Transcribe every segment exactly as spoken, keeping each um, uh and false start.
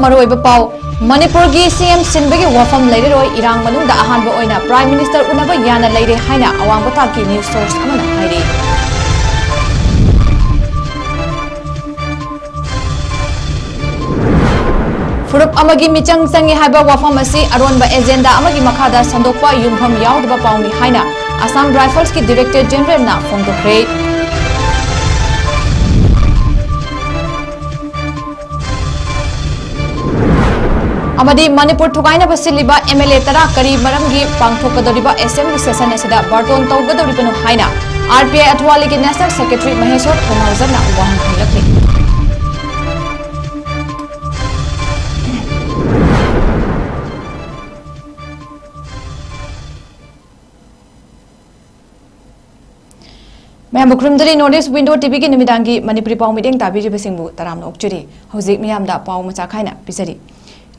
ꯃꯔꯨꯑꯣꯏꯕ ꯄꯥꯎ꯫ ꯃꯅꯤꯄꯨꯔꯒꯤ ꯁꯤ ꯑꯦꯝ ꯁꯤꯟꯕꯒꯤ ꯋꯥꯐꯝ ꯂꯩꯔꯔꯣꯏ, ꯏꯔꯥꯡ ꯃꯅꯨꯡꯗ ꯑꯍꯥꯟꯕ ꯑꯣꯏꯅ Prime Minister ꯎꯅꯕ ꯌꯥꯅ ꯂꯩꯔꯦ ꯍꯥꯏꯅ ꯑꯋꯥꯡꯕ ꯊꯥꯛꯀꯤ news source ꯑꯃꯅ ꯍꯥꯏꯔꯤ꯫ ꯐꯨꯔꯨꯞ ꯑꯃꯒꯤ ꯃꯤꯆꯪ ꯆꯪꯏ ꯍꯥꯏꯕ ꯋꯥꯐꯝ ꯑꯁꯤ ꯑꯔꯣꯟꯕ agenda ꯑꯃꯒꯤ ꯃꯈꯥꯗ ꯁꯟꯗꯣꯛꯄ ꯌꯨꯝꯐꯝ ꯌꯥꯎꯗꯕ ꯄꯥꯎꯅꯤ ꯍꯥꯏꯅ Assam Riflesꯀꯤ Director Generalꯅ ꯐꯣꯡꯗꯣꯛꯈ꯭ꯔꯦ꯫ ꯑꯃꯗꯤ ꯃꯅꯤꯄꯨꯔ ꯊꯨꯒꯥꯏꯅꯕ ꯁꯤꯜꯂꯤꯕ M L A ꯇꯔꯥ ꯀꯔꯤ ꯃꯔꯝꯒꯤ ꯄꯥꯡꯊꯣꯛꯀꯗꯧꯔꯤꯕ assembly session ꯑꯁꯤꯗ ꯕꯥꯔꯇꯣꯟ ꯇꯧꯒꯗꯧꯔꯤꯕꯅꯣ ꯍꯥꯏꯅ R P I ꯑꯊꯋꯥꯂꯤꯒꯤ National Secretary ꯃꯍꯦꯁꯣꯔ ꯊꯧꯅꯥꯎꯖꯝꯅ ꯋꯥꯍꯪ ꯍꯪꯂꯛꯂꯤ꯫ ꯃꯌꯥꯝꯕꯨ ꯈꯨꯔꯨꯝꯖꯔꯤ꯫ North East Window TVꯒꯤ ꯅꯨꯃꯤꯗꯥꯡꯒꯤ ꯃꯅꯤꯄꯨꯔꯤ ꯄꯥꯎ ꯃꯤꯠꯌꯦꯡ ꯇꯥꯕꯤꯔꯤꯕꯁꯤꯡꯕꯨ ꯇꯔꯥꯝꯅ ꯑꯣꯛꯆꯔꯤ꯫ ꯍꯧꯖꯤꯛ ꯃꯤꯌꯥꯝꯗ ꯄꯥꯎ ꯃꯆꯥ ꯈꯥꯏꯅ ꯄꯤꯖꯔꯤ꯫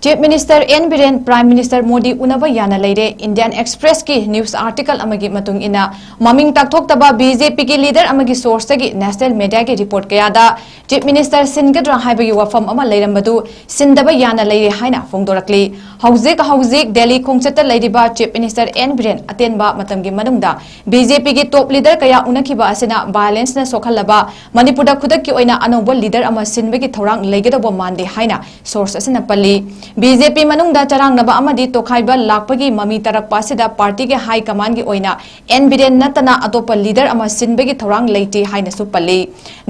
Chief Minister N Biren Prime Minister Modi ꯎꯅꯕ ꯌꯥꯅ ꯂꯩꯔꯦ꯫ Indian Expressꯀꯤ news article ꯑꯃꯒꯤ ꯃꯇꯨꯡ ꯏꯟꯅ, ꯃꯃꯤꯡ ꯇꯥꯛꯊꯣꯛꯇꯕ BJPꯒꯤ leader ꯑꯃꯒꯤ sourceꯇꯒꯤ national mediaꯒꯤ report ꯀꯌꯥꯗ Chief Minister ꯁꯤꯟꯒꯗ꯭ꯔꯥ ꯍꯥꯏꯕꯒꯤ ꯋꯥꯐꯝ ꯑꯃ ꯂꯩꯔꯝꯕꯗꯨ ꯁꯤꯟꯗꯕ ꯌꯥꯅ ꯂꯩꯔꯦ ꯍꯥꯏꯅ ꯐꯣꯡꯗꯣꯔꯛꯂꯤ꯫ ꯍꯧꯖꯤꯛ ꯍꯧꯖꯤꯛ ꯗꯦꯜꯂꯤ ꯈꯣꯡꯆꯠꯇ ꯂꯩꯔꯤꯕ Chief Minister N ꯕꯤꯔꯦꯟ ꯑꯇꯦꯟꯕ ꯃꯇꯝꯒꯤ ꯃꯅꯨꯡꯗ BJPꯒꯤ top leader ꯀꯌꯥ ꯎꯅꯈꯤꯕ ꯑꯁꯤꯅ violenceꯅ ꯁꯣꯛꯍꯜꯂꯕ ꯃꯅꯤꯄꯨꯔꯗ ꯈꯨꯗꯛꯀꯤ ꯑꯣꯏꯅ ꯑꯅꯧꯕ leader ꯑꯃ ꯁꯤꯟꯕꯒꯤ ꯊꯧꯔꯥꯡ ꯂꯩꯒꯗꯧꯕ ꯃꯥꯟꯗꯦ ꯍꯥꯏꯅ source ꯑꯁꯤꯅ ꯄꯜꯂꯤ꯫ BJP ꯃꯅꯨꯡꯗ ꯆꯔꯥꯡꯅꯕ ꯑꯃꯗꯤ ꯇꯣꯈꯥꯏꯕ ꯂꯥꯛꯄꯒꯤ ꯃꯃꯤ ꯇꯥꯔꯛꯄ ꯑꯁꯤꯗ partyꯒꯤ high commandꯒꯤ ꯑꯣꯏꯅ N ꯕꯤꯔꯦꯟ ꯅꯠꯇꯅ ꯑꯇꯣꯞꯄ leader ꯑꯃ ꯁꯤꯟꯕꯒꯤ ꯊꯧꯔꯥꯡ ꯂꯩꯇꯦ ꯍꯥꯏꯅꯁꯨ ꯄꯜꯂꯤ꯫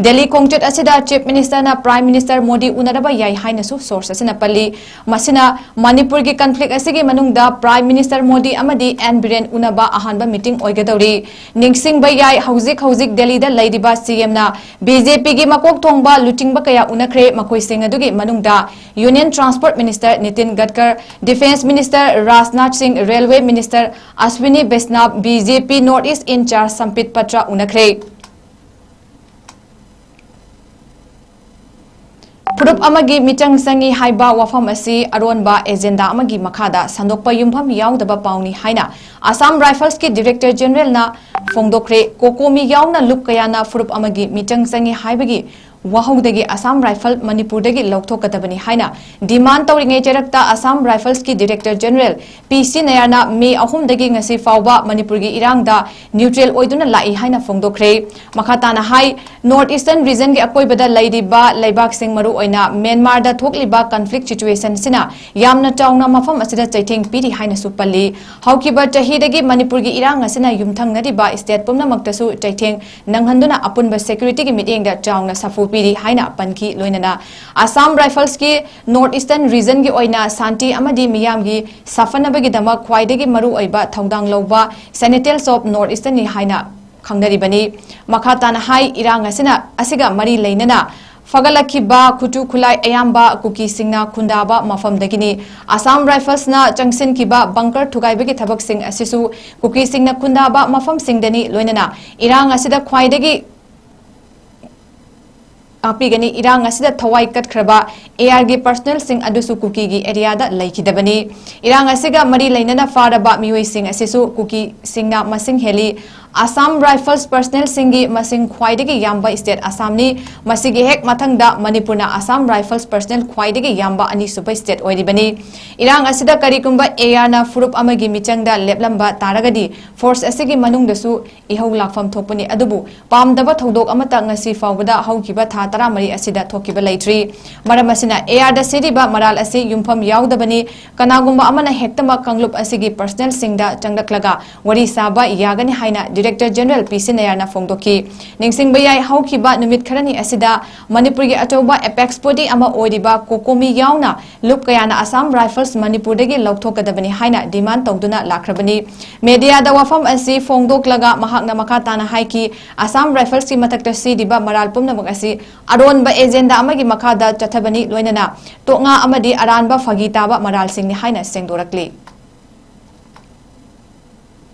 ꯗꯦꯜꯂꯤ ꯈꯣꯡꯆꯠ ꯑꯁꯤꯗ Chief Ministerꯅ Prime Minister ꯃꯣꯗꯤ ꯎꯅꯔꯕ ꯌꯥꯏ ꯍꯥꯏꯅꯁꯨ source ꯑꯁꯤꯅ ꯄꯜꯂꯤ꯫ ꯃꯁꯤꯅ ꯃꯅꯤꯄꯨꯔꯒꯤ conflict ꯑꯁꯤꯒꯤ ꯃꯅꯨꯡꯗ Prime Minister ꯃꯣꯗꯤ ꯑꯃꯗꯤ N ꯕꯤꯔꯦꯟ ꯎꯅꯕ ꯑꯍꯥꯟꯕ meeting ꯑꯣꯏꯒꯗꯧꯔꯤ꯫ ꯅꯤꯡꯁꯤꯡꯕ ꯌꯥꯏ, ꯍꯧꯖꯤꯛ ꯍꯧꯖꯤꯛ ꯗꯦꯜꯂꯤꯗ ꯂꯩꯔꯤꯕ CMꯅ BJPꯒꯤ ꯃꯀꯣꯛ ꯊꯣꯡꯕ ꯂꯨꯆꯤꯡꯕ ꯀꯌꯥ ꯎꯅꯈ꯭ꯔꯦ꯫ ꯃꯈꯣꯏꯁꯤꯡ ꯑꯗꯨꯒꯤ ꯃꯅꯨꯡꯗ Union Transport Minister Nitin ꯒꯗꯀꯔ, Defence Minister Rajnath ꯁꯤꯡ, Railway Minister Aswini ꯕꯩꯁꯅꯥꯕ, BJP North East in-charge ꯁꯝꯄꯤꯠ Patra ꯎꯅꯈ꯭ꯔꯦ꯫ ꯐꯨꯔꯨꯞ ꯑꯃꯒꯤ ꯃꯤꯆꯪ ꯆꯪꯏ ꯍꯥꯏꯕ ꯋꯥꯐꯝ ꯑꯁꯤ ꯑꯔꯣꯟꯕ agenda ꯑꯃꯒꯤ ꯃꯈꯥꯗ ꯁꯟꯗꯣꯛꯄ ꯌꯨꯝꯐꯝ ꯌꯥꯎꯗꯕ ꯄꯥꯎꯅꯤ ꯍꯥꯏꯅ Assam Riflesꯀꯤ Director Generalꯅ ꯐꯣꯡꯗꯣꯛꯈ꯭ꯔꯦ꯫ COCOMI ꯌꯥꯎꯅ ꯂꯨꯞ ꯀꯌꯥꯅ ꯐꯨꯔꯨꯞ ꯑꯃꯒꯤ ꯃꯤꯆꯪ ꯆꯪꯏ ꯍꯥꯏꯕꯒꯤ ꯋꯥꯍꯧꯗꯒꯤ ꯑꯁꯥꯝ ꯔꯥꯏꯐꯜ ꯃꯅꯤꯄꯨꯔꯗꯒꯤ ꯂꯧꯊꯣꯛꯀꯗꯕꯅꯤ ꯍꯥꯏꯅ demand ꯇꯧꯔꯤꯉꯩ ꯆꯩꯔꯛꯇ ꯑꯁꯥꯝ ꯔꯥꯏꯐꯜꯁꯀꯤ Director General ꯄꯤ ꯁꯤ ꯅꯌꯥꯔꯅ ꯃꯦ ꯑꯍꯨꯝꯗꯒꯤ ꯉꯁꯤ ꯐꯥꯎꯕ ꯃꯅꯤꯄꯨꯔꯒꯤ ꯏꯔꯥꯡꯗ neutral ꯑꯣꯏꯗꯨꯅ ꯂꯥꯛꯏ ꯍꯥꯏꯅ ꯐꯣꯡꯗꯣꯛꯈ꯭ꯔꯦ꯫ ꯃꯈꯥ ꯇꯥꯅ ꯍꯥꯏ, North Eastern Regionꯒꯤ ꯑꯀꯣꯏꯕꯗ ꯂꯩꯔꯤꯕ ꯂꯩꯕꯥꯛꯁꯤꯡ, ꯃꯔꯨꯑꯣꯏꯅ ꯃ꯭ꯌꯥꯟꯃꯥꯔꯗ ꯊꯣꯛꯂꯤꯕ conflict situationꯁꯤꯅ ꯌꯥꯝꯅ ꯆꯥꯎꯅ ꯃꯐꯝ ꯑꯁꯤꯗ ꯆꯩꯊꯦꯡ ꯄꯤꯔꯤ ꯍꯥꯏꯅꯁꯨ ꯄꯜꯂꯤ꯫ ꯍꯧꯈꯤꯕ ꯆꯍꯤꯗꯒꯤ ꯃꯅꯤꯄꯨꯔꯒꯤ ꯏꯔꯥꯡ ꯑꯁꯤꯅ ꯌꯨꯝꯊꯪꯅꯔꯤꯕ state ꯄꯨꯝꯅꯃꯛꯇꯁꯨ ꯆꯩꯊꯦꯡ ꯅꯪꯍꯟꯗꯨꯅ ꯑꯄꯨꯟꯕ securityꯒꯤ ꯃꯤꯠꯌꯦꯡꯗ ꯆꯥꯎꯅ ꯁꯥꯐꯨ ꯄꯤꯔꯤ ꯍꯥꯏꯅ ꯄꯟꯈꯤ꯫ ꯂꯣꯏꯅꯅ ꯑꯁꯥꯝ ꯔꯥꯏꯐꯜꯁꯀꯤ North Eastern Regionꯒꯤ ꯑꯣꯏꯅ ꯁꯥꯟꯇꯤ ꯑꯃꯗꯤ ꯃꯤꯌꯥꯝꯒꯤ ꯁꯥꯐꯅꯕꯒꯤꯗꯃꯛ ꯈ꯭ꯋꯥꯏꯗꯒꯤ ꯃꯔꯨꯑꯣꯏꯕ ꯊꯧꯗꯥꯡ ꯂꯧꯕ Senators of North Easternꯅꯤ ꯍꯥꯏꯅ ꯈꯪꯅꯔꯤꯕꯅꯤ꯫ ꯃꯈꯥ ꯇꯥꯅ ꯍꯥꯏ, ꯏꯔꯥꯡ ꯑꯁꯤꯅ, ꯑꯁꯤꯒ ꯃꯔꯤ ꯂꯩꯅꯅ ꯐꯒꯠꯂꯛꯈꯤꯕ ꯈꯨꯠꯁꯨ ꯈꯨꯠꯂꯥꯏ ꯑꯌꯥꯝꯕ ꯀꯨꯀꯤꯁꯤꯡꯅ ꯈꯨꯟꯗꯥꯕ ꯃꯐꯝꯗꯒꯤꯅꯤ꯫ ꯑꯁꯥꯝ ꯔꯥꯏꯐꯜꯁꯅ ꯆꯪꯁꯤꯟꯈꯤꯕ bunker ꯊꯨꯒꯥꯏꯕꯒꯤ ꯊꯕꯛꯁꯤꯡ ꯑꯁꯤꯁꯨ ꯀꯨꯀꯤꯁꯤꯡꯅ ꯈꯨꯟꯗꯥꯕ ꯃꯐꯝꯁꯤꯡꯗꯅꯤ꯫ ꯂꯣꯏꯅꯅ ꯏꯔꯥꯡ ꯑꯁꯤꯗ ꯈ꯭ꯋꯥꯏꯗꯒꯤ ꯇꯥꯛꯄꯤꯒꯅꯤ, ꯏꯔꯥꯡ ꯑꯁꯤꯗ ꯊꯋꯥꯏ ꯀꯠꯈ꯭ꯔꯕ ARꯒꯤ personnelꯁꯤꯡ ꯑꯗꯨꯁꯨ ꯀꯨꯀꯤꯒꯤ areaꯗ ꯂꯩꯈꯤꯗꯕꯅꯤ꯫ ꯏꯔꯥꯡ ꯑꯁꯤꯒ ꯃꯔꯤ ꯂꯩꯅꯅ ꯐꯥꯔꯕ ꯃꯤꯑꯣꯏꯁꯤꯡ ꯑꯁꯤꯁꯨ ꯀꯨꯀꯤꯁꯤꯡꯅ ꯃꯁꯤꯡ ꯍꯦꯜꯂꯤ꯫ ꯑꯁꯥꯝ ꯔꯥꯏꯐꯜꯁ personnelꯁꯤꯡꯒꯤ ꯃꯁꯤꯡ ꯈ꯭ꯋꯥꯏꯗꯒꯤ ꯌꯥꯝꯕ state ꯑꯁꯥꯝꯅꯤ꯫ ꯃꯁꯤꯒꯤ ꯍꯦꯛ ꯃꯊꯪꯗ ꯃꯅꯤꯄꯨꯔꯅ ꯑꯁꯥꯝ ꯔꯥꯏꯐꯜꯁ personnel ꯈ꯭ꯋꯥꯏꯗꯒꯤ ꯌꯥꯝꯕ ꯑꯅꯤꯁꯨꯕ state ꯑꯣꯏꯔꯤꯕꯅꯤ꯫ ꯏꯔꯥꯡ ꯑꯁꯤꯗ ꯀꯔꯤꯒꯨꯝꯕ ARꯅ ꯐꯨꯔꯨꯞ ꯑꯃꯒꯤ ꯃꯤꯆꯪꯗ ꯂꯦꯞꯂꯝꯕ ꯇꯥꯔꯒꯗꯤ force ꯑꯁꯤꯒꯤ ꯃꯅꯨꯡꯗꯁꯨ ꯏꯍꯧ ꯂꯥꯛꯐꯝ ꯊꯣꯛꯄꯅꯤ꯫ ꯑꯗꯨꯕꯨ ꯄꯥꯝꯗꯕ ꯊꯧꯗꯣꯛ ꯑꯃꯠꯇ ꯉꯁꯤ ꯐꯥꯎꯕꯗ ꯍꯧꯈꯤꯕ ꯊꯥ ꯇꯔꯥꯃꯔꯤ ꯑꯁꯤꯗ ꯊꯣꯛꯈꯤꯕ ꯂꯩꯇ꯭ꯔꯤ꯫ ꯃꯔꯝ ꯑꯁꯤꯅ ARꯗ ꯁꯤꯔꯤꯕ ꯃꯔꯥꯜ ꯑꯁꯤ ꯌꯨꯝꯐꯝ ꯌꯥꯎꯗꯕꯅꯤ꯫ ꯀꯅꯥꯒꯨꯝꯕ ꯑꯃꯅ ꯍꯦꯛꯇꯃꯛ ꯀꯥꯡꯂꯨꯞ ꯑꯁꯤꯒꯤ personnelꯁꯤꯡꯗ ꯆꯪꯂꯛꯂꯒ ꯋꯥꯔꯤ ꯁꯥꯕ ꯌꯥꯒꯅꯤ ꯍꯥꯏꯅ Director General ꯄꯤ ꯁꯤ ꯅꯌꯥꯔꯅ ꯐꯣꯡꯗꯣꯛꯈꯤ꯫ ꯅꯤꯡꯁꯤꯡꯕ ꯌꯥꯏ, ꯍꯧꯈꯤꯕ ꯅꯨꯃꯤꯠ ꯈꯔꯅꯤ ꯑꯁꯤꯗ ꯃꯅꯤꯄꯨꯔꯒꯤ ꯑꯆꯧꯕ apex body ꯑꯃ ꯑꯣꯏꯔꯤꯕ COCOMI ꯌꯥꯎꯅ ꯂꯨꯞ ꯀꯌꯥꯅ ꯑꯁꯥꯝ ꯔꯥꯏꯐꯜꯁ ꯃꯅꯤꯄꯨꯔꯗꯒꯤ ꯂꯧꯊꯣꯛꯀꯗꯕꯅꯤ ꯍꯥꯏꯅ demand ꯇꯧꯗꯨꯅ ꯂꯥꯛꯈ꯭ꯔꯕꯅꯤ꯫ Mediaꯗ ꯋꯥꯐꯝ ꯑꯁꯤ ꯐꯣꯡꯗꯣꯛꯂꯒ ꯃꯍꯥꯛꯅ ꯃꯈꯥ ꯇꯥꯅ ꯍꯥꯏꯈꯤ, ꯑꯁꯥꯝ ꯔꯥꯏꯐꯜꯁꯀꯤ ꯃꯊꯛꯇ ꯁꯤꯔꯤꯕ ꯃꯔꯥꯜ ꯄꯨꯝꯅꯃꯛ ꯑꯁꯤ ꯑꯔꯣꯟꯕ agenda ꯑꯃꯒꯤ ꯃꯈꯥꯗ ꯆꯠꯊꯕꯅꯤ, ꯂꯣꯏꯅꯅ ꯇꯣꯛꯉꯥ ꯑꯃꯗꯤ ꯑꯔꯥꯟꯕ ꯐꯥꯒꯤ ꯇꯥꯕ ꯃꯔꯥꯜꯁꯤꯡꯅꯤ ꯍꯥꯏꯅ ꯁꯦꯡꯗꯣꯔꯛꯂꯤ꯫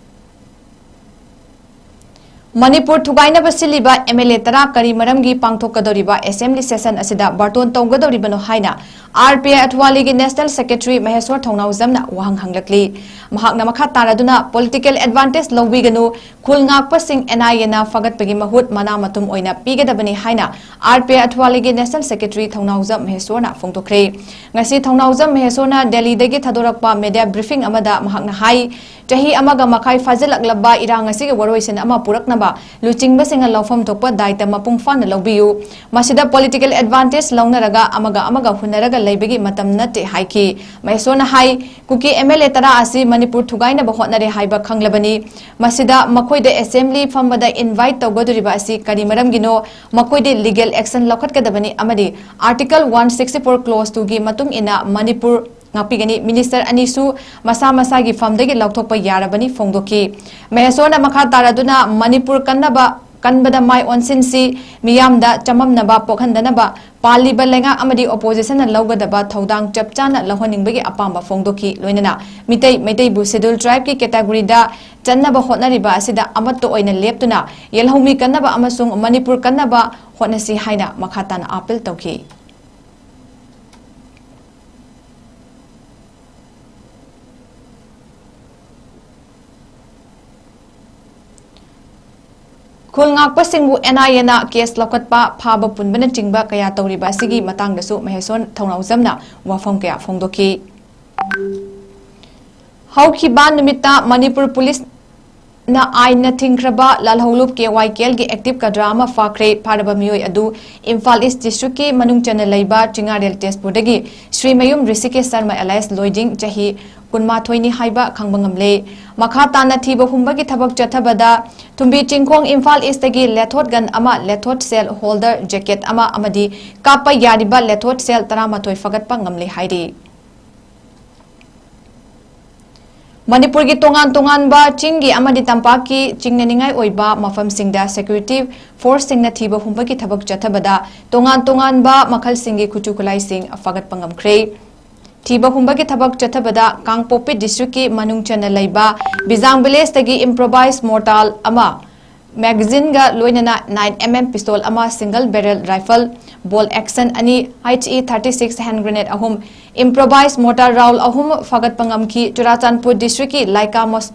ꯃꯅꯤꯄꯨꯔ ꯊꯨꯒꯥꯏꯅꯕ ꯁꯤꯜꯂꯤꯕ ꯑꯦꯝ ꯑꯦꯜ ꯑꯦ ꯇꯔꯥ ꯀꯔꯤ ꯃꯔꯝꯒꯤ ꯄꯥꯡꯊꯣꯛꯀꯗꯧꯔꯤꯕ ꯑꯦꯁꯦꯝꯕ꯭ꯂꯤ ꯁꯦꯁꯟ ꯑꯁꯤꯗ ꯕꯥꯔꯇꯣꯟ ꯇꯧꯒꯗꯧꯔꯤꯕꯅꯣ ꯍꯥꯏꯅ ꯑꯥꯔ ꯄꯤ ꯑꯥꯏ ꯑꯊꯋꯥꯂꯤꯒꯤ ꯅꯦꯁꯅꯦꯜ ꯁꯦꯀ꯭ꯔꯦꯇꯔꯤ ꯃꯍꯦꯁꯣꯔ ꯊꯧꯅꯥꯎꯖꯝꯅ ꯋꯥꯍꯪ ꯍꯪꯂꯛꯂꯤ꯫ ꯃꯍꯥꯛꯅ ꯃꯈꯥ ꯇꯥꯔꯗꯨꯅ ꯄꯣꯂꯤꯇꯤꯀꯦꯜ ꯑꯦꯗꯚꯥꯟꯇꯦꯖ ꯂꯧꯕꯤꯒꯅꯨ, ꯈꯨꯜ ꯉꯥꯛꯄꯁꯤꯡ ꯑꯦꯟ ꯑꯥꯏ ꯑꯦꯅ ꯐꯒꯠꯄꯒꯤ ꯃꯍꯨꯠ ꯃꯅꯥ ꯃꯊꯨꯝ ꯑꯣꯏꯅ ꯄꯤꯒꯗꯕꯅꯤ ꯍꯥꯏꯅ ꯑꯥꯔ ꯄꯤ ꯑꯥꯏ ꯑꯊꯋꯥꯂꯤꯒꯤ ꯅꯦꯁꯅꯦꯜ ꯁꯦꯀ꯭ꯔꯦꯇꯔꯤ ꯊꯧꯅꯥꯎꯖꯝ ꯃꯍꯦꯁꯣꯔꯅ ꯐꯣꯡꯗꯣꯛꯈ꯭ꯔꯦ꯫ ꯉꯁꯤ ꯊꯧꯅꯥꯎꯖꯝ ꯃꯍꯦꯁꯣꯔꯅ ꯗꯦꯜꯂꯤꯗꯒꯤ ꯊꯥꯗꯣꯔꯛꯄ ꯃꯤꯗꯤꯌꯥ ꯕ꯭ꯔꯤꯐꯤꯡ ꯑꯃꯗ ꯃꯍꯥꯛꯅ ꯍꯥꯏ, ꯆꯍꯤ ꯑꯃꯒ ꯃꯈꯥꯏ ꯐꯥꯖꯤꯜꯂꯛꯂꯕ ꯏꯔꯥꯡ ꯑꯁꯤꯒꯤ ꯋꯥꯔꯣꯏꯁꯤꯟ ꯑꯃ ꯄꯨꯔꯛꯅꯕ ꯂꯨꯆꯤꯡꯕꯁꯤꯡꯅ ꯂꯧꯐꯝ ꯊꯣꯛꯄ ꯗꯥꯏꯇ ꯃꯄꯨꯡ ꯐꯥꯅ ꯂꯧꯕꯤꯌꯨ꯫ ꯃꯁꯤꯗ ꯄꯣꯂꯤꯇꯤꯀꯦꯜ ꯑꯦꯗꯚꯥꯟꯇꯦꯖ ꯂꯧꯅꯔꯒ ꯑꯃꯒ ꯑꯃꯒ ꯍꯨꯟꯅꯔꯒ ꯂꯩꯕꯒꯤ ꯃꯇꯝ ꯅꯠꯇꯦ ꯍꯥꯏꯈꯤ꯫ ꯃꯍꯦꯁꯣꯔꯅ ꯍꯥꯏ, ꯀꯨꯀꯤ ꯑꯦꯝ ꯑꯦꯜ ꯑꯦ ꯇꯔꯥ ꯑꯁꯤ ꯃꯅꯤꯄꯨꯔ ꯊꯨꯒꯥꯏꯅꯕ ꯍꯣꯠꯅꯔꯦ ꯍꯥꯏꯕ ꯈꯪꯂꯕꯅꯤ꯫ ꯃꯁꯤꯗ ꯃꯈꯣꯏꯗ ꯑꯦꯁꯦꯝꯕ꯭ꯂꯤ ꯐꯝꯕꯗ ꯏꯟꯚꯥꯏꯠ ꯇꯧꯒꯗꯧꯔꯤꯕ ꯑꯁꯤ ꯀꯔꯤ ꯃꯔꯝꯒꯤꯅꯣ? ꯃꯈꯣꯏꯗꯤ ꯂꯤꯒꯦꯜ ꯑꯦꯛꯁꯟ ꯂꯧꯈꯠꯀꯗꯕꯅꯤ ꯑꯃꯗꯤ Article one sixty four Clause two ꯒꯤ ꯃꯇꯨꯡ ꯏꯟꯅ ꯃꯅꯤꯄꯨꯔ ꯉꯥꯛꯄꯤꯒꯅꯤ꯫ ꯃꯤꯅꯤꯁꯇꯔ ꯑꯅꯤꯁꯨ ꯃꯁꯥ ꯃꯁꯥꯒꯤ ꯐꯝꯗꯒꯤ ꯂꯧꯊꯣꯛꯄ ꯌꯥꯔꯕꯅꯤ ꯐꯣꯡꯗꯣꯛꯈꯤ꯫ ꯃꯍꯦꯁꯣꯔꯅ ꯃꯈꯥ ꯇꯥꯔꯗꯨꯅ ꯃꯅꯤꯄꯨꯔ ꯀꯟꯅꯕ, ꯀꯟꯕꯗ ꯃꯥꯏ ꯑꯣꯟꯁꯤꯟꯁꯤ, ꯃꯤꯌꯥꯝꯗ ꯆꯃꯝꯅꯕ ꯄꯣꯛꯍꯟꯗꯅꯕ ꯄꯥꯜꯂꯤꯕ ꯂꯩꯉꯥꯛ ꯑꯃꯗꯤ ꯑꯣꯄꯣꯖꯤꯁꯟꯅ ꯂꯧꯒꯗꯕ ꯊꯧꯗꯥꯡ ꯆꯞ ꯆꯥꯅ ꯂꯧꯍꯟꯅꯤꯡꯕꯒꯤ ꯑꯄꯥꯝꯕ ꯐꯣꯡꯗꯣꯛꯈꯤ꯫ ꯂꯣꯏꯅꯅ ꯃꯤꯇꯩ, ꯃꯩꯇꯩꯕꯨ ꯁꯦꯗ꯭ꯌꯨꯜ ꯇ꯭ꯔꯥꯏꯕꯀꯤ ꯀꯦꯇꯥꯒꯣꯔꯤꯗ ꯆꯟꯅꯕ ꯍꯣꯠꯅꯔꯤꯕ ꯑꯁꯤꯗ ꯑꯃꯠꯇ ꯑꯣꯏꯅ ꯂꯦꯞꯇꯨꯅ ꯌꯦꯜꯍꯧꯃꯤ ꯀꯟꯅꯕ ꯑꯃꯁꯨꯡ ꯃꯅꯤꯄꯨꯔ ꯀꯟꯅꯕ ꯍꯣꯠꯅꯁꯤ ꯍꯥꯏꯅ ꯃꯈꯥ ꯇꯥꯅ ꯑꯥꯄꯤꯜ ꯇꯧꯈꯤ꯫ ꯈꯨꯜ ꯉꯥꯛꯄꯁꯤꯡꯕꯨ ꯑꯦꯟ ꯑꯥꯏ ꯑꯦꯅ ꯀꯦꯁ ꯂꯧꯈꯠꯄ, ꯐꯥꯕ ꯄꯨꯟꯕꯅꯆꯤꯡꯕ ꯀꯌꯥ ꯇꯧꯔꯤꯕ ꯑꯁꯤꯒꯤ ꯃꯇꯥꯡꯗꯁꯨ ꯃꯍꯦꯁꯣꯔ ꯊꯧꯅꯥꯎꯖꯝꯅ ꯋꯥꯐꯝ ꯀꯌꯥ ꯐꯣꯡꯗꯣꯛꯈꯤ꯫ ꯍꯧꯈꯤꯕ ꯅꯨꯃꯤꯠꯇ ꯃꯅꯤꯄꯨꯔ ꯄꯨꯂꯤꯁꯅ ꯑꯥꯏꯟꯅ ꯊꯤꯡꯈ꯭ꯔꯕ ꯂꯥꯜꯍꯧꯂꯨꯞ ꯀꯦ ꯋꯥꯏ ꯀꯦ ꯑꯦꯜꯒꯤ ꯑꯦꯛꯇꯤꯚ ꯀꯗ꯭ꯔꯥ ꯑꯃ ꯐꯥꯈ꯭ꯔꯦ꯫ ꯐꯥꯔꯕ ꯃꯤꯑꯣꯏ ꯑꯗꯨ ꯏꯝꯐꯥꯜ ꯏꯁ ꯗꯤꯁꯇ꯭ꯔꯤꯛꯀꯤ ꯃꯅꯨꯡ ꯆꯟꯅ ꯂꯩꯕ ꯆꯤꯡꯉꯥꯔꯦꯜ ꯇꯦꯖꯄꯨꯔꯗꯒꯤ ꯁ꯭ꯔꯤꯃꯌꯨꯝ ꯔꯤꯁꯤꯀꯦꯁ ꯁꯔꯃ alias ꯂꯣꯏꯗꯤꯡ, ꯆꯍꯤ ꯀꯨꯟꯃꯥꯊꯣꯏꯅꯤ ꯍꯥꯏꯕ ꯈꯪꯕ ꯉꯝꯂꯦ꯫ ꯃꯈꯥ ꯇꯥꯅ ꯊꯤꯕ ꯍꯨꯝꯕꯒꯤ ꯊꯕꯛ ꯆꯠꯊꯕꯗ ꯊꯨꯝꯕꯤ ꯆꯤꯡꯈꯣꯡ ꯏꯝꯐꯥꯜ ꯏꯁꯇꯒꯤ ꯂꯦꯊꯣꯠ ꯒꯟ ꯑꯃ, ꯂꯦꯊꯣꯠ ꯁꯦꯜ ꯍꯣꯜꯗꯔ ꯖꯦꯀꯦꯠ ꯑꯃ ꯑꯃꯗꯤ ꯀꯥꯞꯄ ꯌꯥꯔꯤꯕ ꯂꯦꯊꯣꯠ ꯁꯦꯜ ꯇꯔꯥꯃꯥꯊꯣꯏ ꯐꯒꯠꯄ ꯉꯝꯂꯦ ꯍꯥꯏꯔꯤ꯫ ꯃꯅꯤꯄꯨꯔꯒꯤ ꯇꯣꯉꯥꯟ ꯇꯣꯉꯥꯟꯕ ꯆꯤꯡꯒꯤ ꯑꯃꯗꯤ ꯇꯝꯄꯥꯛꯀꯤ ꯆꯤꯡꯅꯅꯤꯡꯉꯥꯏ ꯑꯣꯏꯕ ꯃꯐꯝꯁꯤꯡꯗ ꯁꯦꯀ꯭ꯌꯨꯔꯤꯇꯤ ꯐꯣꯔꯁꯁꯤꯡꯅ ꯊꯤꯕ ꯍꯨꯝꯕꯒꯤ ꯊꯕꯛ ꯆꯠꯊꯕꯗ ꯇꯣꯉꯥꯟ ꯇꯣꯉꯥꯟꯕ ꯃꯈꯜꯁꯤꯡꯒꯤ ꯈꯨꯠꯁꯨ ꯈꯨꯠꯂꯥꯏꯁꯤꯡ ꯐꯒꯠꯄ ꯉꯝꯈ꯭ꯔꯦ꯫ ꯊꯤꯕ ꯍꯨꯝꯕꯒꯤ ꯊꯕꯛ ꯆꯠꯊꯕꯗ ꯀꯥꯡꯄꯣꯛꯄꯤ ꯗꯤꯁꯇ꯭ꯔꯤꯛꯀꯤ ꯃꯅꯨꯡ ꯆꯟꯅ ꯂꯩꯕ ꯕꯤꯖꯥꯡ ꯚꯤꯂꯦꯖꯇꯒꯤ ꯏꯝꯄ꯭ꯔꯣꯚꯥꯏꯖ ꯃꯣꯔꯇꯥꯜ ꯑꯃ, magazine ꯒ ꯂꯣꯏꯅꯅ nine M M pistol ꯑꯃ, single barrel rifle, bolt action ꯑꯅꯤ, H E thirty six hand grenade ꯑꯍꯨꯝ, improvised mortar round ꯑꯍꯨꯝ ꯐꯥꯒꯠꯄ ꯉꯝꯈꯤ꯫ ꯆꯨꯔꯥꯆꯥꯟꯄꯨꯔ district ꯀꯤ ꯂꯥꯏꯀꯥ ꯃꯣꯁ-,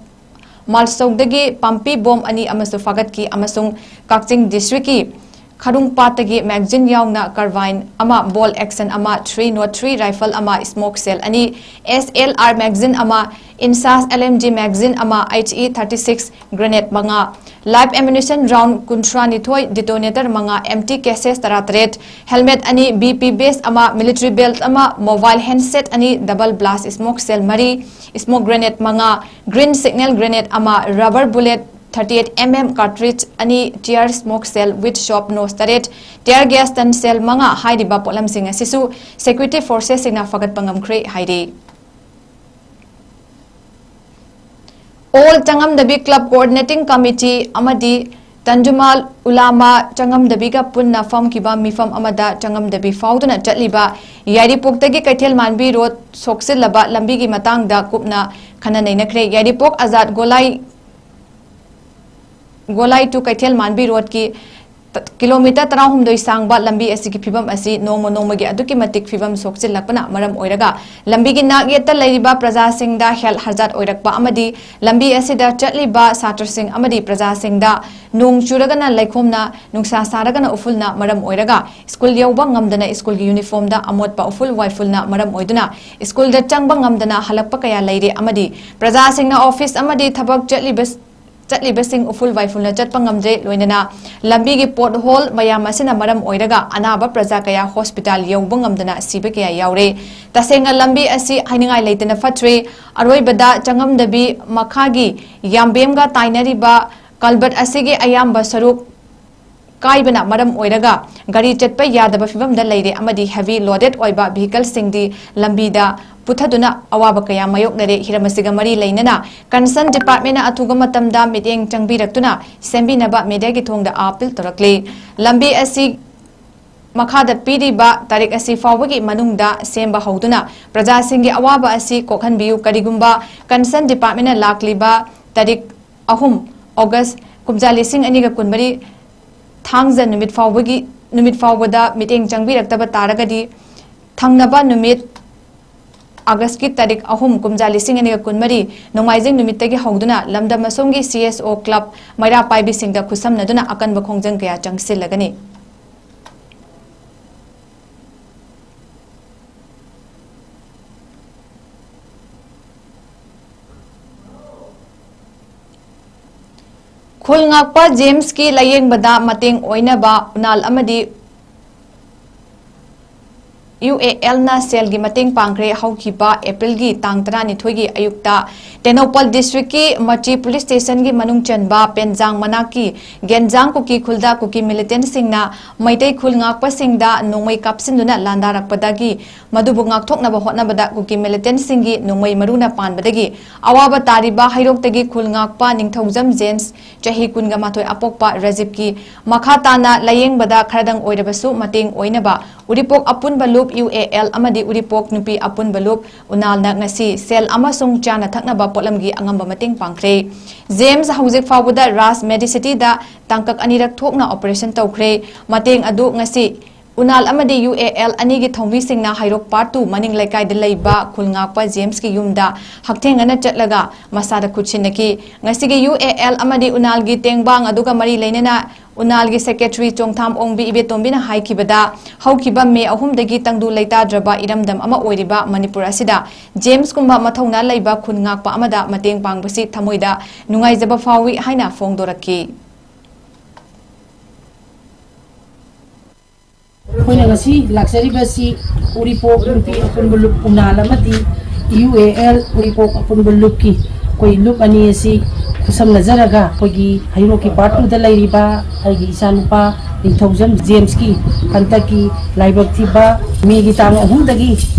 ꯃꯥꯜꯁꯧꯗꯒꯤ ꯄꯥꯝꯄꯤ bomb ꯑꯅꯤ ꯑꯃꯁꯨ ꯐꯥꯒꯠꯈꯤ ꯑꯃꯁꯨꯡ ꯀꯛꯆꯤꯡ district ꯀꯤ ꯈꯔꯨꯡꯄꯥꯠꯇꯒꯤ magazine ꯌꯥꯎꯅ carbine ꯑꯃ, bolt action ꯑꯃ, three nought three rifle ꯑꯃ, smoke shell ꯑꯅꯤ, S L R magazine ꯑꯃ, INSAS L M G magazine ꯑꯃ, H E thirty six grenade ꯃꯉꯥ, live ammunition round ꯀꯨꯟꯊ꯭ꯔꯥ ꯅꯤꯊꯣꯏ, detonator ꯃꯉꯥ, empty cases ꯇꯔꯥ ꯇꯔꯦꯠ, helmet ꯑꯅꯤ, B P vest ꯑꯃ, military belt ꯑꯃ, mobile handset ꯑꯅꯤ, double blast smoke shell ꯃꯔꯤ, smoke grenade ꯃꯉꯥ, green signal grenade ꯑꯃ, rubber bullet thirty eight M M cartridge ꯑꯅꯤ, tear smoke shell with shot nose ꯇꯔꯦꯠ, tear gas stun shell ꯃꯉꯥ ꯍꯥꯏꯔꯤꯕ ꯄꯣꯠꯂꯝꯁꯤꯡ ꯑꯁꯤꯁꯨ security forces ꯁꯤꯡꯅ ꯐꯒꯠꯄ ꯉꯝꯈ꯭ꯔꯦ ꯍꯥꯏꯔꯤ꯫ All ꯆꯉꯝꯗꯕꯤ club coordinating committee ꯑꯃꯗꯤ ꯇꯟꯖꯨꯃꯥꯜ ꯎꯂꯥꯃꯥ ꯆꯉꯝꯗꯕꯤꯒ ꯄꯨꯟꯅ ꯐꯝꯈꯤꯕ ꯃꯤꯐꯝ ꯑꯃꯗ ꯆꯉꯝꯗꯕꯤ ꯐꯥꯎꯗꯨꯅ ꯆꯠꯂꯤꯕ ꯌꯥꯏꯔꯤꯄꯣꯛꯇꯒꯤ ꯀꯩꯊꯦꯜ ꯃꯥꯟꯕꯤ road ꯁꯣꯛꯆꯤꯜꯂꯕ ꯂꯝꯕꯤꯒꯤ ꯃꯇꯥꯡꯗ ꯀꯨꯞꯅ ꯈꯟꯅ ꯅꯩꯅꯈ꯭ꯔꯦ꯫ ꯌꯥꯏꯔꯤꯄꯣꯛ ꯑꯖꯥꯗ ꯒꯣꯂꯥꯏ, ꯒꯣꯂꯥꯏ to ꯀꯩꯊꯦꯜ ꯃꯥꯟꯕꯤ road ꯀꯤ ꯇ-, kilometre ꯇꯔꯥꯍꯨꯝꯗꯣꯏ ꯁꯥꯡꯕ ꯂꯝꯕꯤ ꯑꯁꯤꯒꯤ ꯐꯤꯕꯝ ꯑꯁꯤ ꯅꯣꯡꯃ ꯅꯣꯡꯃꯒꯤ ꯑꯗꯨꯛꯀꯤ ꯃꯇꯤꯛ ꯐꯤꯕꯝ ꯁꯣꯛꯆꯤꯜꯂꯛꯄꯅ ꯃꯔꯝ ꯑꯣꯏꯔꯒ ꯂꯝꯕꯤꯒꯤ ꯅꯥꯛ ꯌꯦꯠꯇ ꯂꯩꯔꯤꯕ ꯄ꯭ꯔꯖꯥꯁꯤꯡꯗ health hazard ꯑꯣꯏꯔꯛꯄ ꯑꯃꯗꯤ ꯂꯝꯕꯤ ꯑꯁꯤꯗ ꯆꯠꯂꯤꯕ ꯁꯥꯇ꯭ꯔꯁꯤꯡ ꯑꯃꯗꯤ ꯄ꯭ꯔꯖꯥꯁꯤꯡꯗ ꯅꯣꯡ ꯆꯨꯔꯒꯅ ꯂꯩꯈꯣꯝꯅ, ꯅꯨꯡꯁꯥ ꯁꯥꯔꯒꯅ ꯎꯐꯨꯜꯅ ꯃꯔꯝ ꯑꯣꯏꯔꯒ ꯁ꯭ꯀꯨꯜ ꯌꯧꯕ ꯉꯝꯗꯅ ꯁ꯭ꯀꯨꯜꯒꯤ uniform ꯗ ꯑꯃꯣꯠꯄ ꯎꯐꯨꯜ ꯋꯥꯏꯐꯨꯜꯅ ꯃꯔꯝ ꯑꯣꯏꯗꯨꯅ ꯁ꯭ꯀꯨꯜꯗ ꯆꯪꯕ ꯉꯝꯗꯅ ꯍꯜꯂꯛꯄ ꯀꯌꯥ ꯂꯩꯔꯦ ꯑꯃꯗꯤ ꯄ꯭ꯔꯖꯥꯁꯤꯡꯅ office ꯑꯃꯗꯤ ꯊꯕꯛ ꯆꯠꯂꯤꯕ ꯆꯠꯂꯤꯕꯁꯤꯡ ꯎꯐꯨꯜ ꯋꯥꯏꯐꯨꯜꯅ ꯆꯠꯄ ꯉꯝꯗ꯭ꯔꯦ, ꯂꯣꯏꯅꯅ ꯂꯝꯕꯤꯒꯤ pothole ꯃꯌꯥꯝ ꯑꯁꯤꯅ ꯃꯔꯝ ꯑꯣꯏꯔꯒ ꯑꯅꯥꯕ ꯄ꯭ꯔꯖꯥ ꯀꯌꯥ hospital ꯌꯧꯕ ꯉꯝꯗꯅ ꯁꯤꯕ ꯀꯌꯥ ꯌꯥꯎꯔꯦ꯫ ꯇꯁꯦꯡꯅ ꯂꯝꯕꯤ ꯑꯁꯤ ꯍꯥꯏꯅꯤꯡꯉꯥꯏ ꯂꯩꯇꯅ ꯐꯠꯇ꯭ꯔꯦ꯫ ꯑꯔꯣꯏꯕꯗ ꯆꯉꯝꯗꯕꯤ ꯃꯈꯥꯒꯤ ꯌꯥꯝꯕꯦꯝꯒ ꯇꯥꯏꯅꯔꯤꯕ culvert ꯑꯁꯤꯒꯤ ꯑꯌꯥꯝꯕ ꯁꯔꯨꯛ ꯀꯥꯏꯕꯅ ꯃꯔꯝ ꯑꯣꯏꯔꯒ ꯒꯥꯔꯤ ꯆꯠꯄ ꯌꯥꯗꯕ ꯐꯤꯕꯝꯗ ꯂꯩꯔꯦ ꯑꯃꯗꯤ heavy loaded ꯑꯣꯏꯕ vehicle ꯁꯤꯡꯗꯤ ꯂꯝꯕꯤꯗ ꯄꯨꯊꯗꯨꯅ ꯑꯋꯥꯕ ꯀꯌꯥ ꯃꯥꯌꯣꯛꯅꯔꯦ꯫ ꯍꯤꯔꯝ ꯑꯁꯤꯒ ꯃꯔꯤ ꯂꯩꯅꯅ concern department ꯅ ꯑꯊꯨꯕ ꯃꯇꯝꯗ ꯃꯤꯠꯌꯦꯡ ꯆꯪꯕꯤꯔꯛꯇꯨꯅ ꯁꯦꯝꯕꯤꯅꯕ media ꯒꯤ ꯊꯣꯡꯗ appeal ꯇꯧꯔꯛꯂꯤ꯫ ꯂꯝꯕꯤ ꯑꯁꯤ ꯃꯈꯥꯗ ꯄꯤꯔꯤꯕ ꯇꯥꯔꯤꯛ ꯑꯁꯤ ꯐꯥꯎꯕꯒꯤ ꯃꯅꯨꯡꯗ ꯁꯦꯝꯕ ꯍꯧꯗꯨꯅ ꯄ꯭ꯔꯖꯥꯁꯤꯡꯒꯤ ꯑꯋꯥꯕ ꯑꯁꯤ ꯀꯣꯛꯍꯟꯕꯤꯌꯨ꯫ ꯀꯔꯤꯒꯨꯝꯕ concern department ꯅ ꯂꯥꯛꯂꯤꯕ ꯇꯥꯔꯤꯛ ꯑꯍꯨꯝ August ꯀꯨꯝꯖꯥ ꯂꯤꯁꯤꯡ ꯑꯅꯤꯒ ꯀꯨꯟꯃꯔꯤ ꯊꯥꯡꯖ ꯅꯨꯃꯤꯠ ꯐꯥꯎꯕꯒꯤ, ꯅꯨꯃꯤꯠ ꯐꯥꯎꯕꯗ ꯃꯤꯠꯌꯦꯡ ꯆꯪꯕꯤꯔꯛꯇꯕ ꯇꯥꯔꯒꯗꯤ, ꯊꯪꯅꯕ ꯅꯨꯃꯤꯠ ꯑꯥꯒꯁꯀꯤ ꯇꯥꯔꯤꯛ ꯑꯍꯨꯝ, ꯀꯨꯝꯖꯥ ꯂꯤꯁꯤꯡ ꯑꯅꯤꯒ ꯀꯨꯟꯃꯔꯤ, ꯅꯣꯡꯃꯥꯏꯖꯤꯡ ꯅꯨꯃꯤꯠꯇꯒꯤ ꯍꯧꯗꯨꯅ ꯂꯝꯗꯝ ꯑꯁꯣꯝꯒꯤ ꯁꯤ ꯑꯦꯁ ꯑꯣ ꯀ꯭ꯂꯕ ꯃꯩꯔꯥ ꯄꯥꯏꯕꯤꯁꯤꯡꯗ ꯈꯨꯠꯁꯝꯅꯗꯨꯅ ꯑꯀꯟꯕ ꯈꯣꯡꯖꯪ ꯀꯌꯥ ꯆꯪꯁꯤꯜꯂꯒꯅꯤ꯫ ꯈꯨꯜ ꯉꯥꯛꯄ ꯖꯦꯝꯁꯀꯤ ꯂꯥꯌꯦꯡꯕꯗ ꯃꯇꯦꯡ ꯑꯣꯏꯅꯕ ꯎꯅꯥꯜ ꯑꯃꯗꯤ ꯌꯨ ꯑꯦ ꯑꯦꯜꯅ ꯁꯦꯜꯒꯤ ꯃꯇꯦꯡ ꯄꯥꯡꯈ꯭ꯔꯦ꯫ ꯍꯧꯈꯤꯕ ꯑꯦꯄ꯭ꯔꯤꯜꯒꯤ ꯇꯥꯡ ꯇꯔꯥꯅꯤꯊꯣꯏꯒꯤ ꯑꯌꯨꯛꯇ ꯇꯦꯡꯅꯧꯄꯜ ꯗꯤꯁꯇ꯭ꯔꯤꯛꯀꯤ ꯃꯆꯤ ꯄꯨꯂꯤꯁ ꯁ꯭ꯇꯦꯁꯟꯒꯤ ꯃꯅꯨꯡ ꯆꯟꯕ ꯄꯦꯟꯖꯥꯡ ꯃꯅꯥꯛꯀꯤ ꯒꯦꯟꯖꯥꯡ ꯀꯨꯀꯤ ꯈꯨꯜꯗ ꯀꯨꯀꯤ ꯃꯤꯂꯤꯇꯦꯟꯠꯁꯤꯡꯅ ꯃꯩꯇꯩ ꯈꯨꯜ ꯉꯥꯛꯄꯁꯤꯡꯗ ꯅꯣꯡꯃꯩ ꯀꯥꯞꯁꯤꯟꯗꯨꯅ ꯂꯥꯟꯗꯥꯔꯛꯄꯗꯒꯤ ꯃꯗꯨꯕꯨ ꯉꯥꯛꯊꯣꯛꯅꯕ ꯍꯣꯠꯅꯕꯗ ꯀꯨꯀꯤ ꯃꯤꯂꯤꯇꯦꯟꯠꯁꯤꯡꯒꯤ ꯅꯣꯡꯃꯩ ꯃꯔꯨꯅ ꯄꯥꯟꯕꯗꯒꯤ ꯑꯋꯥꯕ ꯇꯥꯔꯤꯕ ꯍꯩꯔꯣꯛꯇꯒꯤ ꯈꯨꯜ ꯉꯥꯛꯄ ꯅꯤꯡꯊꯧꯖꯝ ꯖꯦꯝꯁ, ꯆꯍꯤ ꯀꯨꯟꯒ ꯃꯥꯊꯣꯏ ꯑꯄꯣꯛꯄ ꯔꯥꯖꯤꯕꯀꯤ ꯃꯈꯥ ꯇꯥꯅ ꯂꯥꯌꯦꯡꯕꯗ ꯈꯔꯗꯪ ꯑꯣꯏꯔꯕꯁꯨ ꯃꯇꯦꯡ ꯑꯣꯏꯅꯕ ꯎꯔꯤꯄꯣꯛ ꯑꯄꯨꯟꯕ ꯂꯨꯞ, ꯌꯨ ꯑꯦ ꯑꯦꯜ, ꯑꯃꯗꯤ ꯎꯔꯤꯄꯣꯛ ꯅꯨꯄꯤ ꯑꯄꯨꯟꯕ ꯂꯨꯞ ꯎꯅꯥꯜꯅ ꯉꯁꯤ ꯁꯦꯜ ꯑꯃꯁꯨꯡ ꯆꯥꯅ ꯊꯛꯅꯕ ꯄꯣꯠꯂꯝꯒꯤ ꯑꯉꯝꯕ ꯃꯇꯦꯡ ꯄꯥꯡꯈ꯭ꯔꯦ꯫ ꯖꯦꯝꯁ ꯍꯧꯖꯤꯛ ꯐꯥꯎꯕꯗ ꯔꯥꯖ ꯃꯦꯗꯤꯁꯤꯇꯤꯗ ꯇꯥꯡꯀꯛ ꯑꯅꯤꯔꯛ ꯊꯣꯛꯅ ꯑꯣꯄꯔꯦꯁꯟ ꯇꯧꯈ꯭ꯔꯦ꯫ ꯃꯇꯦꯡ ꯑꯗꯨ ꯉꯁꯤ ꯎꯅꯥꯜ ꯑꯃꯗꯤ ꯌꯨ ꯑꯦ ꯑꯦꯜ ꯑꯅꯤꯒꯤ ꯊꯧꯃꯤꯁꯤꯡꯅ ꯍꯩꯔꯣꯛ ꯄꯥꯔꯠ ꯇꯨ ꯃꯅꯤꯡ ꯂꯩꯀꯥꯏꯗ ꯂꯩꯕ ꯈꯨꯜ ꯉꯥꯛꯄ ꯖꯦꯝꯁꯀꯤ ꯌꯨꯝꯗ ꯍꯛꯊꯦꯡꯅꯅ ꯆꯠꯂꯒ ꯃꯁꯥꯗ ꯈꯨꯠꯁꯤꯟꯅꯈꯤ꯫ ꯉꯁꯤꯒꯤ ꯌꯨ ꯑꯦ ꯑꯦꯜ ꯑꯃꯗꯤ ꯎꯅꯥꯜꯒꯤ ꯇꯦꯡꯕꯥꯡ ꯑꯗꯨꯒ ꯃꯔꯤ ꯂꯩꯅꯅ ꯎꯅꯥꯜꯒꯤ ꯁꯦꯀ꯭ꯔꯦꯇꯔꯤ ꯆꯣꯡꯊꯥꯝ ꯑꯣꯡꯕꯤ ꯏꯕꯦꯇꯣꯝꯕꯤꯅ ꯍꯥꯏꯈꯤꯕꯗ, ꯍꯧꯈꯤꯕ ꯃꯦ ꯑꯍꯨꯝꯗꯒꯤ ꯇꯪꯗꯨ ꯂꯩꯇꯥꯗ꯭ꯔꯕ ꯏꯔꯝꯗꯝ ꯑꯃ ꯑꯣꯏꯔꯤꯕ ꯃꯅꯤꯄꯨꯔ ꯑꯁꯤꯗ ꯖꯦꯝꯁꯀꯨꯝꯕ ꯃꯊꯧꯅꯥ ꯂꯩꯕ ꯈꯨꯟ ꯉꯥꯛꯄ ꯑꯃꯗ ꯃꯇꯦꯡ ꯄꯥꯡꯕꯁꯤ ꯊꯃꯣꯏꯗ ꯅꯨꯡꯉꯥꯏꯖꯕ ꯐꯥꯎꯏ ꯍꯥꯏꯅ ꯐꯣꯡꯗꯣꯔꯛꯈꯤ꯫ ꯑꯩꯈꯣꯏꯅ ꯉꯁꯤ ꯂꯥꯛꯆꯔꯤꯕꯁꯤ ꯎꯔꯤꯄꯣꯛ ꯅꯨꯄꯤ ꯑꯄꯨꯟꯕ ꯂꯨꯞ ꯎꯅꯥꯜ ꯑꯃꯗꯤ ꯌꯨ ꯑꯦ ꯑꯦꯜ ꯎꯔꯤꯄꯣꯛ ꯑꯄꯨꯟꯕ ꯂꯨꯞꯀꯤ ꯑꯩꯈꯣꯏ ꯂꯨꯞ ꯑꯅꯤ ꯑꯁꯤ ꯈꯨꯠꯁꯝꯅꯖꯔꯒ ꯑꯩꯈꯣꯏꯒꯤ ꯍꯩꯔꯣꯛꯀꯤ ꯄꯥꯔꯠ ꯇꯨꯗ ꯂꯩꯔꯤꯕ ꯑꯩꯒꯤ ꯏꯆꯥꯅꯨꯄꯥ ꯅꯤꯡꯊꯧꯖꯝ ꯖꯦꯝꯁꯀꯤ ꯍꯟꯗꯛꯀꯤ ꯂꯥꯏꯕꯛ ꯊꯤꯕ ꯃꯦꯒꯤ ꯇꯥꯡ ꯑꯍꯨꯝꯗꯒꯤ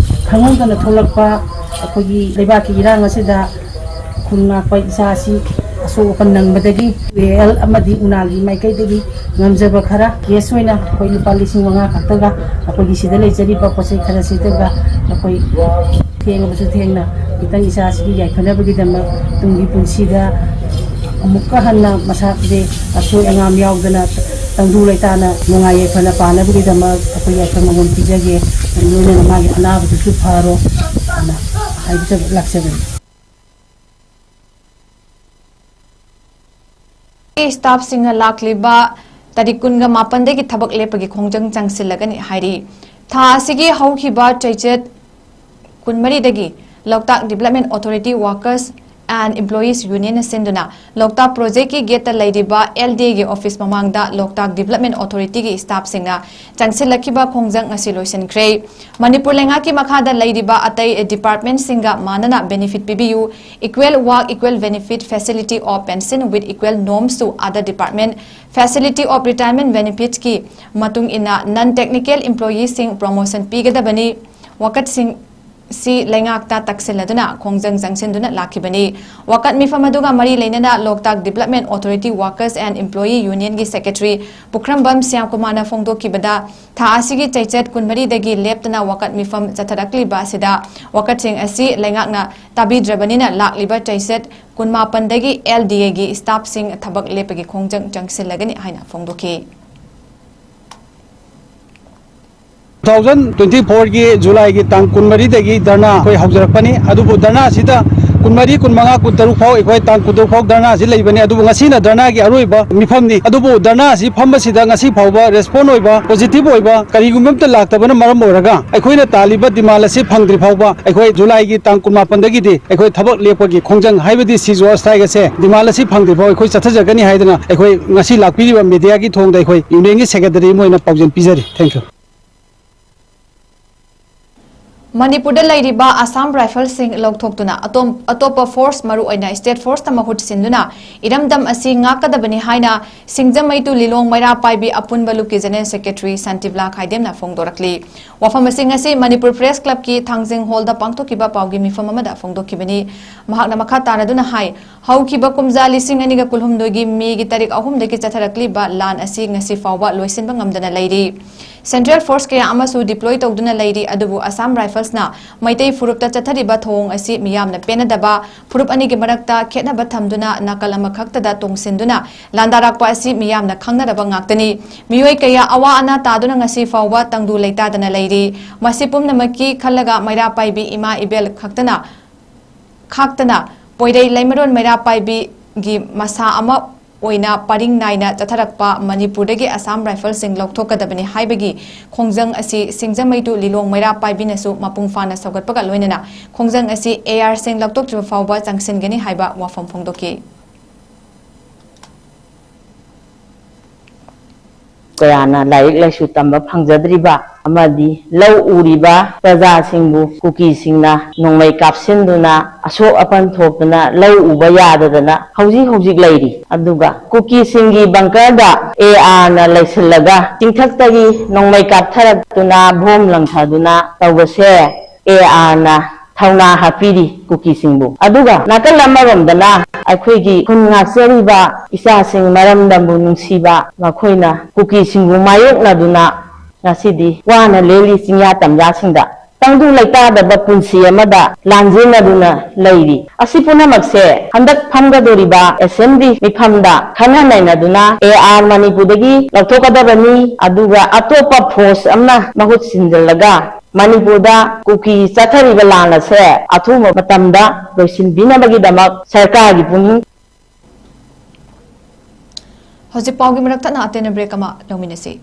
ꯈꯪꯍꯧꯗꯅ ꯊꯣꯛꯂꯛꯄ ꯑꯩꯈꯣꯏꯒꯤ ꯂꯩꯕꯥꯛꯀꯤ ꯏꯔꯥꯡ ꯑꯁꯤꯗ ꯈꯨꯟ ꯉꯥꯛꯄ ꯏꯆꯥ ꯑꯁꯤ ꯑꯁꯣꯛ ꯑꯄꯟ ꯅꯪꯕꯗꯒꯤ ꯌꯨ ꯑꯦ ꯑꯦꯜ ꯑꯃꯗꯤ ꯎꯅꯥꯜꯒꯤ ꯃꯥꯏꯀꯩꯗꯒꯤ ꯉꯝꯖꯕ ꯈꯔ ꯀꯦꯁ ꯑꯣꯏꯅ ꯑꯩꯈꯣꯏ ꯂꯨꯄꯥ ꯂꯤꯁꯤꯡ ꯃꯉꯥ ꯈꯛꯇꯒ ꯑꯩꯈꯣꯏꯒꯤ ꯁꯤꯗ ꯂꯩꯖꯔꯤꯕ ꯄꯣꯠ ꯆꯩ ꯈꯔꯁꯤꯗꯒ ꯑꯩꯈꯣꯏ ꯊꯦꯡꯉꯕꯁꯨ ꯊꯦꯡꯅ ꯈꯤꯇꯪ ꯏꯆꯥꯁꯤꯒꯤ ꯌꯥꯏꯐꯅꯕꯒꯤꯗꯃꯛ ꯇꯨꯡꯒꯤ ꯄꯨꯟꯁꯤꯗ ꯑꯃꯨꯛꯀ ꯍꯟꯅ ꯃꯁꯥꯁꯦ ꯑꯁꯣꯏ ꯑꯉꯥꯝ ꯌꯥꯎꯗꯅ ꯇꯪꯗꯨ ꯂꯩꯇꯥꯅ ꯅꯨꯡꯉꯥꯏ ꯌꯥꯏꯐꯅ ꯄꯥꯟꯅꯕꯒꯤꯗꯃꯛ ꯑꯩꯈꯣꯏ ꯌꯥꯏꯐ ꯃꯉꯣꯟ ꯄꯤꯖꯒꯦ꯫ ꯂꯣꯏꯅꯅ ꯃꯥꯒꯤ ꯑꯅꯥꯕꯗꯨꯁꯨ ꯐꯔꯣ ꯍꯥꯏꯅ ꯍꯥꯏꯖꯕ ꯂꯥꯛꯆꯕꯅꯤ꯫ ꯁ꯭ꯇꯥꯐꯁꯤꯡꯅ ꯂꯥꯛꯂꯤꯕ ꯇꯥꯔꯤꯛ ꯀꯨꯟꯒ ꯃꯥꯄꯟꯗꯒꯤ ꯊꯕꯛ ꯂꯦꯞꯄꯒꯤ ꯈꯣꯡꯖꯪ ꯆꯪꯁꯤꯜꯂꯒꯅꯤ ꯍꯥꯏꯔꯤ꯫ ꯊꯥ ꯑꯁꯤꯒꯤ ꯍꯧꯈꯤꯕ ꯆꯩꯆꯠ ꯀꯨꯟꯃꯔꯤꯗꯒꯤ Loktak development authority workers and employees ꯌꯨꯅꯤꯌꯟꯅ ꯁꯤꯟꯗꯨꯅ ꯂꯣꯛꯇꯥꯛ ꯄ꯭ꯔꯣꯖꯦꯛꯀꯤ ꯒꯦꯠꯇ ꯂꯩꯔꯤꯕ ꯑꯦꯜ ꯗꯤ ꯑꯦꯒꯤ ꯑꯣꯐꯤꯁ ꯃꯃꯥꯡꯗ ꯂꯣꯛꯇꯥꯛ ꯗꯤꯕꯂꯞꯃꯦꯟ ꯑꯣꯊꯣꯔꯤꯇꯤꯒꯤ ꯁ꯭ꯇꯥꯐꯁꯤꯡꯅ ꯆꯪꯁꯤꯜꯂꯛꯈꯤꯕ ꯈꯣꯡꯖꯪ ꯉꯁꯤ ꯂꯣꯏꯁꯤꯟꯈ꯭ꯔꯦ꯫ ꯃꯅꯤꯄꯨꯔ ꯂꯩꯉꯥꯛꯀꯤ ꯃꯈꯥꯗ ꯂꯩꯔꯤꯕ ꯑꯇꯩ ꯗꯤꯄꯥꯔꯠꯃꯦꯟꯠꯁꯤꯡꯒ ꯃꯥꯟꯅꯅ ꯕꯦꯅꯤꯐꯤꯠ ꯄꯤꯕꯤꯌꯨ, equal work, equal benefit, facility of pension with equal norms to other department, facility of retirement benefits ꯀꯤ ꯃꯇꯨꯡ ꯏꯟꯅ ꯅꯟ ꯇꯦꯛꯅꯤꯀꯦꯜ ꯏꯝꯄ꯭ꯂꯣꯌꯤꯁꯤꯡ ꯄ꯭ꯔꯣꯃꯣꯁꯟ ꯄꯤꯒꯗꯕꯅꯤ꯫ ꯋꯥꯀꯠꯁꯤꯡ ꯁꯤ ꯂꯩꯉꯥꯛꯇ ꯇꯛꯁꯤꯜꯂꯗꯨꯅ ꯈꯣꯡꯖꯪ ꯆꯪꯁꯤꯟꯗꯨꯅ ꯂꯥꯛꯈꯤꯕꯅꯤ꯫ ꯋꯥꯀꯠ ꯃꯤꯐꯝ ꯑꯗꯨꯒ ꯃꯔꯤ ꯂꯩꯅꯅ Loktak development authority workers and employee ꯌꯨꯅꯤꯌꯟꯒꯤ ꯁꯦꯀ꯭ꯔꯦꯇꯔꯤ ꯄꯨꯈ꯭ꯔꯝꯕꯝ ꯁ꯭ꯌꯥꯝꯀꯨꯃꯥꯔꯅ ꯐꯣꯡꯗꯣꯛꯈꯤꯕꯗ, ꯊꯥ ꯑꯁꯤꯒꯤ ꯆꯩꯆꯠ ꯀꯨꯟꯃꯔꯤꯗꯒꯤ ꯂꯦꯞꯇꯅ ꯋꯥꯀꯠ ꯃꯤꯐꯝ ꯆꯠꯊꯔꯛꯂꯤꯕ ꯑꯁꯤꯗ ꯋꯥꯀꯠꯁꯤꯡ ꯑꯁꯤ ꯂꯩꯉꯥꯛꯅ ꯇꯥꯕꯤꯗ꯭ꯔꯕꯅꯤꯅ ꯂꯥꯛꯂꯤꯕ ꯆꯩꯆꯠ ꯀꯨꯟꯃꯥꯄꯟꯗꯒꯤ ꯑꯦꯜ ꯗꯤ ꯑꯦꯒꯤ ꯁ꯭ꯇꯥꯐꯁꯤꯡ ꯊꯕꯛ ꯂꯦꯞꯄꯒꯤ ꯈꯣꯡꯖꯪ ꯆꯪꯁꯤꯜꯂꯒꯅꯤ ꯍꯥꯏꯅ ꯐꯣꯡꯗꯣꯛꯈꯤ꯫ ꯇꯨ ꯊꯥꯎꯖꯟ ꯇ꯭ꯋꯦꯟꯇꯤ ꯐꯣꯔꯒꯤ ꯖꯨꯂꯥꯏꯒꯤ ꯇꯥꯡ ꯀꯨꯟꯃꯔꯤꯗꯒꯤ ꯙꯔꯅꯥ ꯑꯩꯈꯣꯏ ꯍꯧꯖꯔꯛꯄꯅꯤ꯫ ꯑꯗꯨꯕꯨ ꯙꯔꯅꯥ ꯑꯁꯤꯗ ꯀꯨꯟꯃꯔꯤ, ꯀꯨꯟꯃꯉꯥ, ꯀꯨꯟꯇꯔꯨꯛ ꯐꯥꯎ, ꯑꯩꯈꯣꯏ ꯇꯥꯡ ꯀꯨꯟꯇꯔꯨꯛ ꯐꯥꯎ ꯙꯔꯅꯥ ꯑꯁꯤ ꯂꯩꯕꯅꯤ꯫ ꯑꯗꯨꯕꯨ ꯉꯁꯤꯅ ꯙꯔꯅꯥꯒꯤ ꯑꯔꯣꯏꯕ ꯃꯤꯐꯝꯅꯤ꯫ ꯑꯗꯨꯕꯨ ꯙꯔꯅꯥ ꯑꯁꯤ ꯐꯝꯕꯁꯤꯗ ꯉꯁꯤ ꯐꯥꯎꯕ ꯔꯦꯁꯄꯣꯟ ꯑꯣꯏꯕ, ꯄꯣꯖꯤꯇꯤꯚ ꯑꯣꯏꯕ ꯀꯔꯤꯒꯨꯝꯕ ꯑꯃꯠꯇ ꯂꯥꯛꯇꯕꯅ ꯃꯔꯝ ꯑꯣꯏꯔꯒ ꯑꯩꯈꯣꯏꯅ ꯇꯥꯜꯂꯤꯕ ꯗꯤꯃꯥꯟ ꯑꯁꯤ ꯐꯪꯗ꯭ꯔꯤ ꯐꯥꯎꯕ ꯑꯩꯈꯣꯏ ꯖꯨꯂꯥꯏꯒꯤ ꯇꯥꯡ ꯀꯨꯟꯃꯥꯄꯟꯗꯒꯤꯗꯤ ꯑꯩꯈꯣꯏ ꯊꯕꯛ ꯂꯦꯞꯄꯒꯤ ꯈꯣꯡꯖꯪ ꯍꯥꯏꯕꯗꯤ cease of strike ꯑꯁꯦ ꯗꯤꯃꯥꯟ ꯑꯁꯤ ꯐꯪꯗ꯭ꯔꯤ ꯐꯥꯎ ꯑꯩꯈꯣꯏ ꯆꯠꯊꯖꯒꯅꯤ ꯍꯥꯏꯗꯅ ꯑꯩꯈꯣꯏ ꯉꯁꯤ ꯂꯥꯛꯄꯤꯔꯤꯕ ꯃꯦꯗꯤꯌꯥꯒꯤ ꯊꯣꯡꯗ ꯑꯩꯈꯣꯏ ꯌꯨꯅꯤꯌꯟꯒꯤ ꯁꯦꯀ꯭ꯔꯦꯇꯔꯤ ꯑꯃ ꯑꯣꯏꯅ ꯄꯥꯎꯖꯦꯜ ꯄꯤꯖꯔꯤ꯫ Thank you꯫ ꯃꯅꯤꯄꯨꯔꯗ ꯂꯩꯔꯤꯕ ꯑꯁꯥꯝ ꯔꯥꯏꯐꯜꯁꯤꯡ ꯂꯧꯊꯣꯛꯇꯨꯅ ꯑꯇꯣꯞ-, ꯑꯇꯣꯞꯄ ꯐꯣꯔꯁ, ꯃꯔꯨꯑꯣꯏꯅ ꯁ꯭ꯇꯦꯠ ꯐꯣꯔꯁꯇ ꯃꯍꯨꯠ ꯁꯤꯟꯗꯨꯅ ꯏꯔꯝꯗꯝ ꯑꯁꯤ ꯉꯥꯛꯀꯗꯕꯅꯤ ꯍꯥꯏꯅ ꯁꯤꯡꯖꯃꯩ ꯇꯨ ꯂꯤꯂꯣꯡ ꯃꯩꯔꯥ ꯄꯥꯏꯕꯤ ꯑꯄꯨꯟꯕ ꯂꯨꯞꯀꯤ ꯖꯦꯅꯔꯦꯜ ꯁꯦꯀ꯭ꯔꯦꯇꯔꯤ ꯁꯥꯟꯇꯤꯕꯂꯥ ꯈꯥꯏꯗꯦꯝꯅ ꯐꯣꯡꯗꯣꯔꯛꯂꯤ꯫ ꯋꯥꯐꯝ ꯑꯁꯤ ꯉꯁꯤ ꯃꯅꯤꯄꯨꯔ ꯄ꯭ꯔꯦꯁ ꯀ꯭ꯂꯕꯀꯤ ꯊꯥꯡꯖꯤꯡ ꯍꯣꯜꯗ ꯄꯥꯡꯊꯣꯛꯈꯤꯕ ꯄꯥꯎꯒꯤ ꯃꯤꯐꯝ ꯑꯃꯗ ꯐꯣꯡꯗꯣꯛꯈꯤꯕꯅꯤ꯫ ꯃꯍꯥꯛꯅ ꯃꯈꯥ ꯇꯥꯔꯗꯨꯅ ꯍꯥꯏ, ꯍꯧꯈꯤꯕ ꯀꯨꯝꯖꯥ ꯂꯤꯁꯤꯡ ꯑꯅꯤꯒ ꯀꯨꯟꯍꯨꯝꯗꯣꯏꯒꯤ ꯃꯦꯒꯤ ꯇꯥꯔꯤꯛ ꯑꯍꯨꯝꯗꯒꯤ ꯆꯠꯊꯔꯛꯂꯤꯕ ꯂꯥꯟ ꯑꯁꯤ ꯉꯁꯤ ꯐꯥꯎꯕ ꯂꯣꯏꯁꯤꯟꯕ ꯉꯝꯗꯅ ꯂꯩꯔꯤ꯫ Central force ꯀꯌꯥ ꯑꯃꯁꯨ deploy ꯇꯧꯗꯨꯅ ꯂꯩꯔꯤ, ꯑꯗꯨꯕꯨ Assam Riflesꯅ ꯃꯩꯇꯩ ꯐꯨꯔꯨꯞꯇ ꯆꯠꯊꯔꯤꯕ ꯊꯧꯑꯣꯡ ꯑꯁꯤ ꯃꯤꯌꯥꯝꯅ ꯄꯦꯟꯅꯗꯕ, ꯐꯨꯔꯨꯞ ꯑꯅꯤꯒꯤ ꯃꯔꯛꯇ ꯈꯦꯠꯅꯕ ꯊꯝꯗꯨꯅ ꯅꯥꯀꯜ ꯑꯃꯈꯛꯇꯗ ꯇꯣꯡꯁꯤꯟꯗꯨꯅ ꯂꯥꯟꯗꯥꯔꯛꯄ ꯑꯁꯤ ꯃꯤꯌꯥꯝꯅ ꯈꯪꯅꯔꯕ ꯉꯥꯛꯇꯅꯤ꯫ ꯃꯤꯑꯣꯏ ꯀꯌꯥ ꯑꯋꯥ ꯑꯅꯥ ꯇꯥꯗꯨꯅ ꯉꯁꯤ ꯐꯥꯎꯕ ꯇꯪꯗꯨ ꯂꯩꯇꯥꯗꯅ ꯂꯩꯔꯤ꯫ ꯃꯁꯤ ꯄꯨꯝꯅꯃꯛꯀꯤ ꯈꯜꯂꯒ ꯃꯩꯔꯥ ꯄꯥꯏꯕꯤ ꯏꯃꯥ ꯏꯕꯦꯜ ꯈꯛꯇꯅ, ꯈꯥꯛꯇꯅ ꯄꯣꯏꯔꯩ ꯂꯩꯃꯔꯣꯟ ꯃꯩꯔꯥ ꯄꯥꯏꯕꯤꯒꯤ ꯃꯁꯥ ꯑꯃ ꯑꯣꯏꯅ ꯄꯔꯤꯡ ꯅꯥꯏꯅ ꯆꯠꯊꯔꯛꯄ ꯃꯅꯤꯄꯨꯔꯗꯒꯤ Assam Riflesꯁꯤꯡ ꯂꯧꯊꯣꯛꯀꯗꯕꯅꯤ ꯍꯥꯏꯕꯒꯤ ꯈꯣꯡꯖꯪ ꯑꯁꯤ ꯁꯤꯡꯖꯃꯩꯗꯨ ꯂꯤꯂꯣꯡ ꯃꯩꯔꯥ ꯄꯥꯏꯕꯤꯅꯁꯨ ꯃꯄꯨꯡ ꯐꯥꯅ ꯁꯧꯒꯠꯄꯒ ꯂꯣꯏꯅꯅ ꯈꯣꯡꯖꯪ ꯑꯁꯤ ARꯁꯤꯡ ꯂꯧꯊꯣꯛꯇ꯭ꯔꯤꯕ ꯐꯥꯎꯕ ꯆꯪꯁꯤꯟꯒꯅꯤ ꯍꯥꯏꯕ ꯋꯥꯐꯝ ꯐꯣꯡꯗꯣꯛꯈꯤ꯫ ꯀꯌꯥꯅ ꯂꯥꯏꯔꯤꯛ ꯂꯥꯏꯁꯨ ꯇꯝꯕ ꯐꯪꯖꯗ꯭ꯔꯤꯕ ꯑꯃꯗꯤ ꯂꯧ ꯎꯔꯤꯕ ꯄ꯭ꯔꯖꯥꯁꯤꯡꯕꯨ ꯀꯨꯀꯤꯁꯤꯡꯅ ꯅꯣꯡꯃꯩ ꯀꯥꯞꯁꯤꯟꯗꯨꯅ ꯑꯁꯣꯛ ꯑꯄꯟ ꯊꯣꯛꯇꯨꯅ ꯂꯧ ꯎꯕ ꯌꯥꯗꯗꯅ ꯍꯧꯖꯤꯛ ꯍꯧꯖꯤꯛ ꯂꯩꯔꯤ꯫ ꯑꯗꯨꯒ ꯀꯨꯀꯤꯁꯤꯡꯒꯤ bunkerꯗ ARꯅ ꯂꯩꯁꯤꯜꯂꯒ ꯆꯤꯡꯊꯛꯇꯒꯤ ꯅꯣꯡꯃꯩ ꯀꯥꯞꯊꯔꯛꯇꯨꯅ ꯕꯣꯝ ꯂꯪꯊꯗꯨꯅ ꯇꯧꯕꯁꯦ ARꯅ ꯊꯧꯅꯥ ꯍꯥꯞꯄꯤꯔꯤ ꯀꯨꯀꯤꯁꯤꯡꯕꯨ꯫ ꯑꯗꯨꯒ ꯅꯥꯀꯜ ꯑꯃꯔꯣꯝꯗꯅ ꯑꯩꯈꯣꯏꯒꯤ ꯈꯨꯟ ꯉꯥꯛꯆꯔꯤꯕ ꯏꯆꯥꯁꯤꯡ ꯃꯔꯝꯗꯝꯕꯨ ꯅꯨꯡꯁꯤꯕ ꯃꯈꯣꯏꯅ ꯀꯨꯀꯤꯁꯤꯡꯕꯨ ꯃꯥꯌꯣꯛꯅꯗꯨꯅ ꯉꯁꯤꯗꯤ ꯋꯥꯅ ꯂꯦꯜꯂꯤ ꯆꯤꯡꯌꯥ ꯇꯝꯌꯥꯁꯤꯡꯗ꯫ ꯇꯪꯗꯨ ꯂꯩꯇꯥꯗꯕ ꯄꯨꯟꯁꯤ ꯑꯃꯗ ꯂꯥꯟꯖꯦꯟꯅꯗꯨꯅ ꯂꯩꯔꯤ꯫ ꯑꯁꯤ ꯄꯨꯝꯅꯃꯛꯁꯦ ꯍꯟꯗꯛ ꯐꯝꯒꯗꯧꯔꯤꯕ assembly ꯃꯤꯐꯝꯗ ꯈꯟꯅ ꯅꯩꯅꯗꯨꯅ AR ꯃꯅꯤꯄꯨꯔꯗꯒꯤ ꯂꯧꯊꯣꯛꯀꯗꯕꯅꯤ, ꯑꯗꯨꯒ ꯑꯇꯣꯞꯄ force ꯑꯃꯅ ꯃꯍꯨꯠ ꯁꯤꯟꯖꯤꯜꯂꯒ ꯃꯅꯤꯄꯨꯔꯗ ꯀꯨꯀꯤ ꯆꯠꯊꯔꯤꯕ ꯂꯥꯟ ꯑꯁꯦ ꯑꯊꯨꯕ ꯃꯇꯝꯗ ꯂꯣꯏꯁꯤꯟꯕꯤꯅꯕꯒꯤꯗꯃꯛ ꯁꯔꯀꯥꯔꯒꯤ ꯄꯨꯛꯅꯤꯡ ꯍꯧꯖꯤꯛ ꯄꯥꯎꯒꯤ ꯃꯔꯛ ꯊꯠꯅ ꯑꯇꯦꯟꯅ break ꯑꯃ ꯂꯧꯃꯤꯟꯅꯁꯤ꯫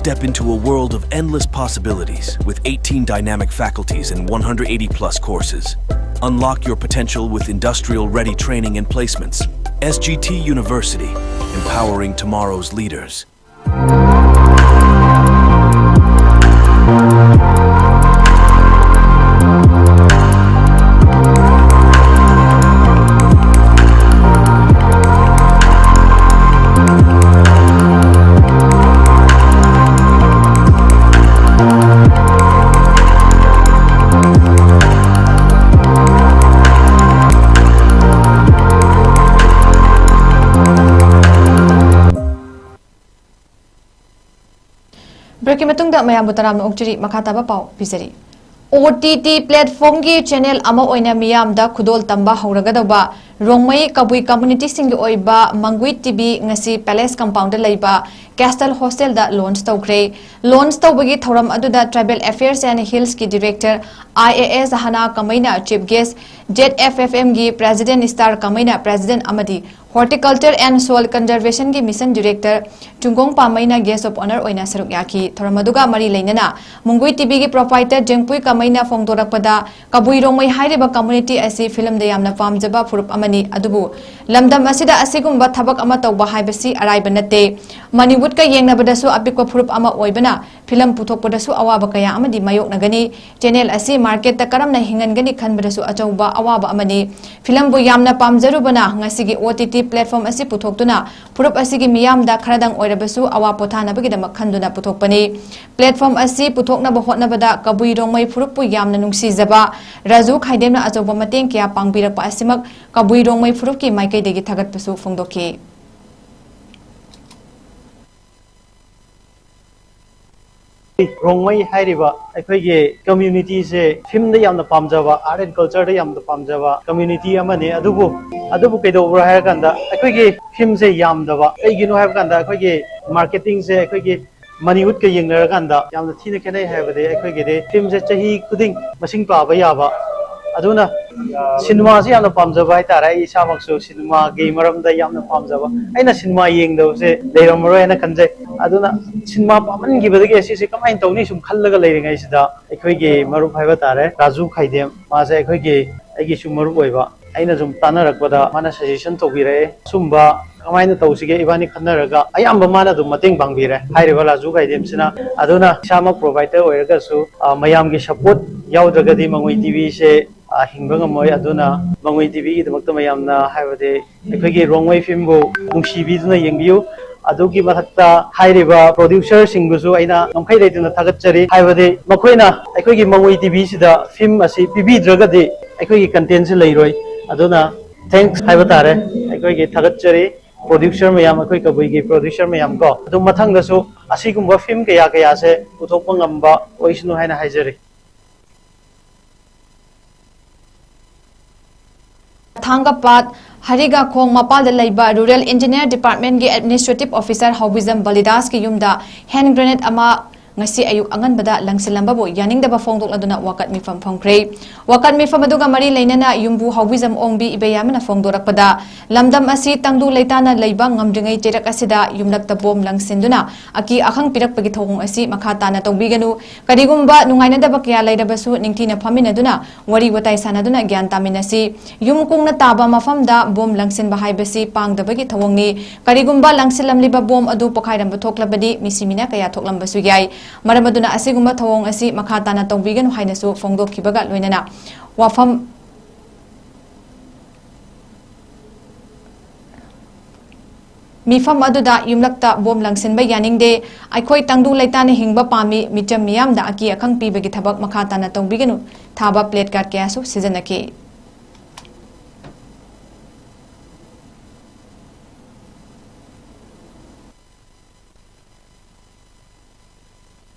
Step into a world of endless possibilities with eighteen dynamic faculties and one hundred eighty plus courses. Unlock your potential with industrial ready training and placements. S G T University, empowering tomorrow's leaders. Breakꯀꯤ ꯃꯇꯨꯡꯗ ꯃꯌꯥꯝꯕꯨ ꯇꯔꯥꯝꯅ ꯑꯣꯛꯆꯔꯤ꯫ ꯃꯈꯥ ꯇꯥꯕ ꯄꯥꯎ ꯄꯤꯖꯔꯤ꯫ O T T platformꯒꯤ channel ꯑꯃ ꯑꯣꯏꯅ ꯃꯤꯌꯥꯝꯗ ꯈꯨꯗꯣꯜ ꯇꯝꯕ ꯍꯧꯔꯒꯗꯧꯕ ꯔꯣꯡꯃꯩ ꯀꯕꯨꯏ communityꯁꯤꯡꯒꯤ ꯑꯣꯏꯕ ꯃꯪꯒꯨꯏ ꯇꯤ ꯚꯤ ꯉꯁꯤ Palace compoundꯗ ꯂꯩꯕ Castle Hostelꯗ launch ꯇꯧꯈ꯭ꯔꯦ꯫ Launch ꯇꯧꯕꯒꯤ ꯊꯧꯔꯝ ꯑꯗꯨꯗ Tribal Affairs and Hillsꯀꯤ Director I A S ꯍꯅꯥ ꯀꯃꯩꯅ chief guest, Z F F Mꯒꯤ President Star ꯀꯃꯩꯅ President ꯑꯃꯗꯤ Horticulture and Soil Conservationꯒꯤ Mission Director ꯆꯨꯡꯒꯣꯡ ꯄꯥꯝꯃꯩꯅ guest of honour ꯑꯣꯏꯅ ꯁꯔꯨꯛ ꯌꯥꯈꯤ꯫ ꯊꯧꯔꯝ ꯑꯗꯨꯒ ꯃꯔꯤ ꯂꯩꯅꯅ ꯃꯨꯡꯒꯨꯏ ꯇꯤ ꯚꯤꯒꯤ proprietor ꯖꯦꯡꯄꯨꯏ ꯀꯃꯩꯅ ꯐꯣꯡꯗꯣꯔꯛꯄꯗ, ꯀꯕꯨꯏ ꯔꯣꯡꯃꯩ ꯍꯥꯏꯔꯤꯕ community ꯑꯁꯤ filmꯗ ꯌꯥꯝꯅ ꯄꯥꯝꯖꯕ ꯐꯨꯔꯨꯞ ꯑꯃꯅꯤ, ꯑꯗꯨꯕꯨ ꯂꯝꯗꯝ ꯑꯁꯤꯗ ꯑꯁꯤꯒꯨꯝꯕ ꯊꯕꯛ ꯑꯃ ꯇꯧꯕ ꯍꯥꯏꯕꯁꯤ ꯑꯔꯥꯏꯕ ꯅꯠꯇꯦ꯫ ꯃꯅꯤꯋꯨꯗꯀ ꯌꯦꯡꯅꯕꯗꯁꯨ ꯑꯄꯤꯛꯄ ꯐꯨꯔꯨꯞ ꯑꯃ ꯑꯣꯏꯕꯅ film ꯄꯨꯊꯣꯛꯄꯗꯁꯨ ꯑꯋꯥꯕ ꯀꯌꯥ ꯑꯃꯗꯤ ꯃꯥꯌꯣꯛꯅꯒꯅꯤ꯫ Channel ꯑꯁꯤ marketꯇ ꯀꯔꯝꯅ ꯍꯤꯡꯍꯟꯒꯅꯤ ꯈꯟꯕꯗꯁꯨ ꯑꯆꯧꯕ ꯑꯋꯥꯕ ꯑꯃꯅꯤ꯫ Filmꯕꯨ ꯌꯥꯝꯅ ꯄꯥꯝꯖꯔꯨꯕꯅ ꯉꯁꯤꯒꯤ ꯑꯣ ꯇꯤ ꯇꯤ platform ꯑꯁꯤ ꯄꯨꯊꯣꯛꯇꯨꯅ ꯐꯨꯔꯨꯞ ꯑꯁꯤꯒꯤ ꯃꯤꯌꯥꯝꯗ ꯈꯔꯗꯪ ꯑꯣꯏꯔꯕꯁꯨ ꯑꯋꯥ ꯄꯣꯊꯥꯅꯕꯒꯤꯗꯃꯛ ꯈꯟꯗꯨꯅ ꯄꯨꯊꯣꯛꯄꯅꯤ꯫ Platform ꯑꯁꯤ ꯄꯨꯊꯣꯛꯅꯕ ꯍꯣꯠꯅꯕꯗ ꯀꯕꯨꯏ ꯔꯣꯡꯃꯩ ꯐꯨꯔꯨꯞꯄꯨ ꯌꯥꯝꯅ ꯅꯨꯡꯁꯤꯖꯕ ꯔꯥꯖꯨ ꯈꯥꯏꯗꯦꯝꯅ ꯑꯆꯧꯕ ꯃꯇꯦꯡ ꯀꯌꯥ ꯄꯥꯡꯕꯤꯔꯛꯄ ꯑꯁꯤꯃꯛ ꯀꯕꯨꯏ ꯔꯣꯡꯃꯩ ꯐꯨꯔꯨꯞꯀꯤ ꯃꯥꯏꯀꯩꯗꯒꯤ ꯊꯥꯒꯠꯄꯁꯨ ꯐꯣꯡꯗꯣꯛꯈꯤ꯫ ꯔꯣꯡꯃꯩ ꯍꯥꯏꯔꯤꯕ ꯑꯩꯈꯣꯏꯒꯤ communityꯁꯦ filmꯗ ꯌꯥꯝꯅ ꯄꯥꯝꯖꯕ, art and cultureꯗ ꯌꯥꯝꯅ ꯄꯥꯝꯖꯕ community ꯑꯃꯅꯤ꯫ ꯑꯗꯨꯕꯨ, ꯑꯗꯨꯕꯨ ꯀꯩꯗꯧꯕ꯭ꯔꯥ ꯍꯥꯏꯔꯀꯥꯟꯗ ꯑꯩꯈꯣꯏꯒꯤ filmꯁꯦ ꯌꯥꯝꯗꯕ꯫ ꯀꯩꯒꯤꯅꯣ ꯍꯥꯏꯕ ꯀꯥꯟꯗ ꯑꯩꯈꯣꯏꯒꯤ marketingꯁꯦ ꯑꯩꯈꯣꯏꯒꯤ ꯃꯅꯤꯋꯨꯗꯀ ꯌꯦꯡꯅꯔꯀꯥꯟꯗ ꯌꯥꯝꯅ ꯊꯤꯅ ꯈꯦꯠꯅꯩ꯫ ꯍꯥꯏꯕꯗꯤ ꯑꯩꯈꯣꯏꯒꯤꯗꯤ filmꯁꯦ ꯆꯍꯤ ꯈꯨꯗꯤꯡ ꯃꯁꯤꯡ ꯄꯥꯕ ꯌꯥꯕ ꯑꯗꯨꯅ ꯁꯤꯅꯦꯃꯥꯁꯤ ꯌꯥꯝꯅ ꯄꯥꯝꯖꯕ ꯍꯥꯏꯇꯥꯔꯦ꯫ ꯑꯩ ꯏꯁꯥꯃꯛꯁꯨ ꯁꯤꯅꯦꯃꯥꯒꯤ ꯃꯔꯝꯗ ꯌꯥꯝꯅ ꯄꯥꯝꯖꯕ, ꯑꯩꯅ ꯁꯤꯅꯦꯃꯥ ꯌꯦꯡꯗꯕꯁꯦ ꯂꯩꯔꯝꯃꯔꯣꯏ ꯍꯥꯏꯅ ꯈꯟꯖꯩ꯫ ꯑꯗꯨꯅ ꯁꯤꯅꯦꯃꯥ ꯄꯥꯝꯃꯟꯈꯤꯕꯗꯒꯤ ꯑꯁꯤꯁꯦ ꯀꯃꯥꯏꯅ ꯇꯧꯅꯤ ꯁꯨꯝ ꯈꯜꯂꯒ ꯂꯩꯔꯤꯉꯩꯁꯤꯗ, ꯑꯩꯈꯣꯏꯒꯤ ꯃꯔꯨꯞ ꯍꯥꯏꯕ ꯇꯥꯔꯦ, ꯔꯥꯖꯨ ꯈꯥꯏꯗꯦꯝ, ꯃꯥꯁꯦ ꯑꯩꯈꯣꯏꯒꯤ, ꯑꯩꯒꯤꯁꯨ ꯃꯔꯨꯞ ꯑꯣꯏꯕ, ꯑꯩꯅ ꯁꯨꯝ ꯇꯥꯟꯅꯔꯛꯄꯗ ꯃꯥꯅ ꯁꯖꯦꯁꯟ ꯇꯧꯕꯤꯔꯛꯑꯦ꯫ ꯁꯨꯝꯕ ꯀꯃꯥꯏꯅ ꯇꯧꯁꯤꯒꯦ ꯏꯕꯥꯅꯤ ꯈꯟꯅꯔꯒ ꯑꯌꯥꯝꯕ ꯃꯥꯅ ꯑꯗꯨꯝ ꯃꯇꯦꯡ ꯄꯥꯡꯕꯤꯔꯦ ꯍꯥꯏꯔꯤꯕ ꯔꯥꯖꯨ ꯈꯥꯏꯗꯦꯝꯁꯤꯅ꯫ ꯑꯗꯨꯅ ꯏꯁꯥꯃꯛ ꯄ꯭ꯔꯣꯚꯥꯏꯗꯔ ꯑꯣꯏꯔꯒꯁꯨ, ꯑ, ꯃꯌꯥꯝꯒꯤ ꯁꯄꯣꯔꯠ ꯌꯥꯎꯗ꯭ꯔꯒꯗꯤ ꯃꯉꯣꯏ ꯇꯤꯚꯤꯁꯦ, ꯑ, ꯍꯤꯡꯕ ꯉꯝꯃꯣꯏ꯫ ꯑꯗꯨꯅ ꯃꯉꯣꯏ ꯇꯤꯚꯤꯒꯤꯗꯃꯛꯇ ꯃꯌꯥꯝꯅ, ꯍꯥꯏꯕꯗꯤ ꯑꯩꯈꯣꯏꯒꯤ ꯔꯣꯡꯃꯩ ꯐꯤꯂꯝꯕꯨ ꯅꯨꯡꯁꯤꯕꯤꯗꯨꯅ ꯌꯦꯡꯕꯤꯌꯨ꯫ ꯑꯗꯨꯒꯤ ꯃꯊꯛꯇ ꯍꯥꯏꯔꯤꯕ ꯄ꯭ꯔꯣꯗ꯭ꯌꯨꯁꯔꯁꯤꯡꯕꯨꯁꯨ ꯑꯩꯅ ꯉꯝꯈꯩ ꯂꯩꯇꯅ ꯊꯥꯒꯠꯆꯔꯤ꯫ ꯍꯥꯏꯕꯗꯤ ꯃꯈꯣꯏꯅ ꯑꯩꯈꯣꯏꯒꯤ ꯃꯉꯣꯏ ꯇꯤꯚꯤꯁꯤꯗ ꯐꯤꯂꯝ ꯑꯁꯤ ꯄꯤꯕꯤꯗ꯭ꯔꯒꯗꯤ ꯑꯩꯈꯣꯏꯒꯤ ꯀꯟꯇꯦꯟꯁꯤ ꯂꯩꯔꯣꯏ꯫ ꯑꯗꯨꯅ ꯊꯦꯡꯛꯁ ꯍꯥꯏꯕ ꯇꯥꯔꯦ꯫ ꯑꯩꯈꯣꯏꯒꯤ ꯊꯥꯒꯠꯆꯔꯤ ꯄ꯭ꯔꯣꯗ꯭ꯌꯨꯁꯔ ꯃꯌꯥꯝ, ꯑꯩꯈꯣꯏ ꯀꯕꯨꯏꯒꯤ ꯄ꯭ꯔꯣꯗ꯭ꯌꯨꯁꯔ ꯃꯌꯥꯝ ꯀꯣ꯫ ꯑꯗꯨ ꯃꯊꯪꯗꯁꯨ ꯑꯁꯤꯒꯨꯝꯕ ꯐꯤꯂꯝ ꯀꯌꯥ ꯀꯌꯥꯁꯦ ꯄꯨꯊꯣꯛꯄ ꯉꯝꯕ ꯑꯣꯏꯁꯅꯨ ꯍꯥꯏꯅ ꯍꯥꯏꯖꯔꯤ꯫ ꯊꯥꯡꯒꯄꯥꯠ ꯍꯔꯤꯒꯥꯈꯣꯡ ꯃꯄꯥꯜꯗ ꯂꯩꯕ Rural Engineer Department ꯀꯤ Administrative Officer ꯍꯧꯕꯤꯖꯝ ꯕꯂꯤꯗꯥꯁꯀꯤ ꯌꯨꯝꯗ ꯍꯦꯟ ꯒ꯭ꯔꯦꯅꯦꯗ ꯑꯃ ꯉꯁꯤ ꯑꯌꯨꯛ ꯑꯉꯟꯕꯗ ꯂꯪꯁꯤꯜꯂꯝꯕꯕꯨ ꯌꯥꯅꯤꯡꯗꯕ ꯐꯣꯡꯗꯣꯛꯂꯗꯨꯅ ꯋꯥꯀꯠ ꯃꯤꯐꯝ ꯐꯝꯈ꯭ꯔꯦ꯫ ꯋꯥꯀꯠ ꯃꯤꯐꯝ ꯑꯗꯨꯒ ꯃꯔꯤ ꯂꯩꯅꯅ ꯌꯨꯝꯕꯨ ꯍꯧꯕꯤꯖꯝ ꯑꯣꯡꯕꯤ ꯏꯕꯦꯌꯥꯃꯅ ꯐꯣꯡꯗꯣꯔꯛꯄꯗ, ꯂꯝꯗꯝ ꯑꯁꯤ ꯇꯪꯗꯨ ꯂꯩꯇꯥꯅ ꯂꯩꯕ ꯉꯝꯗ꯭ꯔꯤꯉꯩ ꯆꯩꯔꯛ ꯑꯁꯤꯗ ꯌꯨꯝꯂꯛꯇ ꯕꯣꯝ ꯂꯪꯁꯤꯟꯗꯨꯅ ꯑꯀꯤ ꯑꯈꯪ ꯄꯤꯔꯛꯄꯒꯤ ꯊꯧꯑꯣꯡ ꯑꯁꯤ ꯃꯈꯥ ꯇꯥꯅ ꯇꯧꯕꯤꯒꯅꯨ꯫ ꯀꯔꯤꯒꯨꯝꯕ ꯅꯨꯡꯉꯥꯏꯅꯗꯕ ꯀꯌꯥ ꯂꯩꯔꯕꯁꯨ ꯅꯤꯡꯊꯤꯅ ꯐꯝꯃꯤꯟꯅꯗꯨꯅ ꯋꯥꯔꯤ ꯋꯥꯇꯥꯏ ꯁꯥꯟꯅꯗꯨꯅ ꯒ꯭ꯌꯥꯟ ꯇꯥꯃꯤꯟꯅꯁꯤ꯫ ꯌꯨꯝ ꯀꯨꯡꯅ ꯇꯥꯕ ꯃꯐꯝꯗ ꯕꯣꯝ ꯂꯪꯁꯤꯟꯕ ꯍꯥꯏꯕꯁꯤ ꯄꯥꯡꯗꯕꯒꯤ ꯊꯧꯑꯣꯡꯅꯤ꯫ ꯀꯔꯤꯒꯨꯝꯕ ꯂꯪꯁꯤꯜꯂꯝꯂꯤꯕ ꯕꯣꯝ ꯑꯗꯨ ꯄꯣꯈꯥꯏꯔꯝꯕ ꯊꯣꯛꯂꯕꯗꯤ ꯃꯤꯁꯤ ꯃꯤꯅ ꯀꯌꯥ ꯊꯣꯛꯂꯝꯕꯁꯨ ꯌꯥꯏ꯫ ꯃꯔꯝ ꯑꯗꯨꯅ ꯑꯁꯤꯒꯨꯝꯕ ꯊꯧꯑꯣꯡ ꯑꯁꯤ ꯃꯈꯥ ꯇꯥꯅ ꯇꯧꯕꯤꯒꯅꯨ ꯍꯥꯏꯅꯁꯨ ꯐꯣꯡꯗꯣꯛꯈꯤꯕꯒ ꯂꯣꯏꯅꯅ ꯋꯥꯐꯝ ꯃꯤꯐꯝ ꯑꯗꯨꯗ ꯌꯨꯝꯂꯛꯇ ꯕꯣꯝ ꯂꯪꯁꯤꯟꯕ ꯌꯥꯅꯤꯡꯗꯦ, ꯑꯩꯈꯣꯏ ꯇꯪꯗꯨ ꯂꯩꯇꯥꯅ ꯍꯤꯡꯕ ꯄꯥꯝꯃꯤ, ꯃꯤꯆꯝ ꯃꯤꯌꯥꯝꯗ ꯑꯀꯤ ꯑꯈꯪ ꯄꯤꯕꯒꯤ ꯊꯕꯛ ꯃꯈꯥ ꯇꯥꯅ ꯇꯧꯕꯤꯒꯅꯨ, ꯊꯥꯕ placard ꯀꯌꯥꯁꯨ ꯁꯤꯖꯤꯟꯅꯈꯤ꯫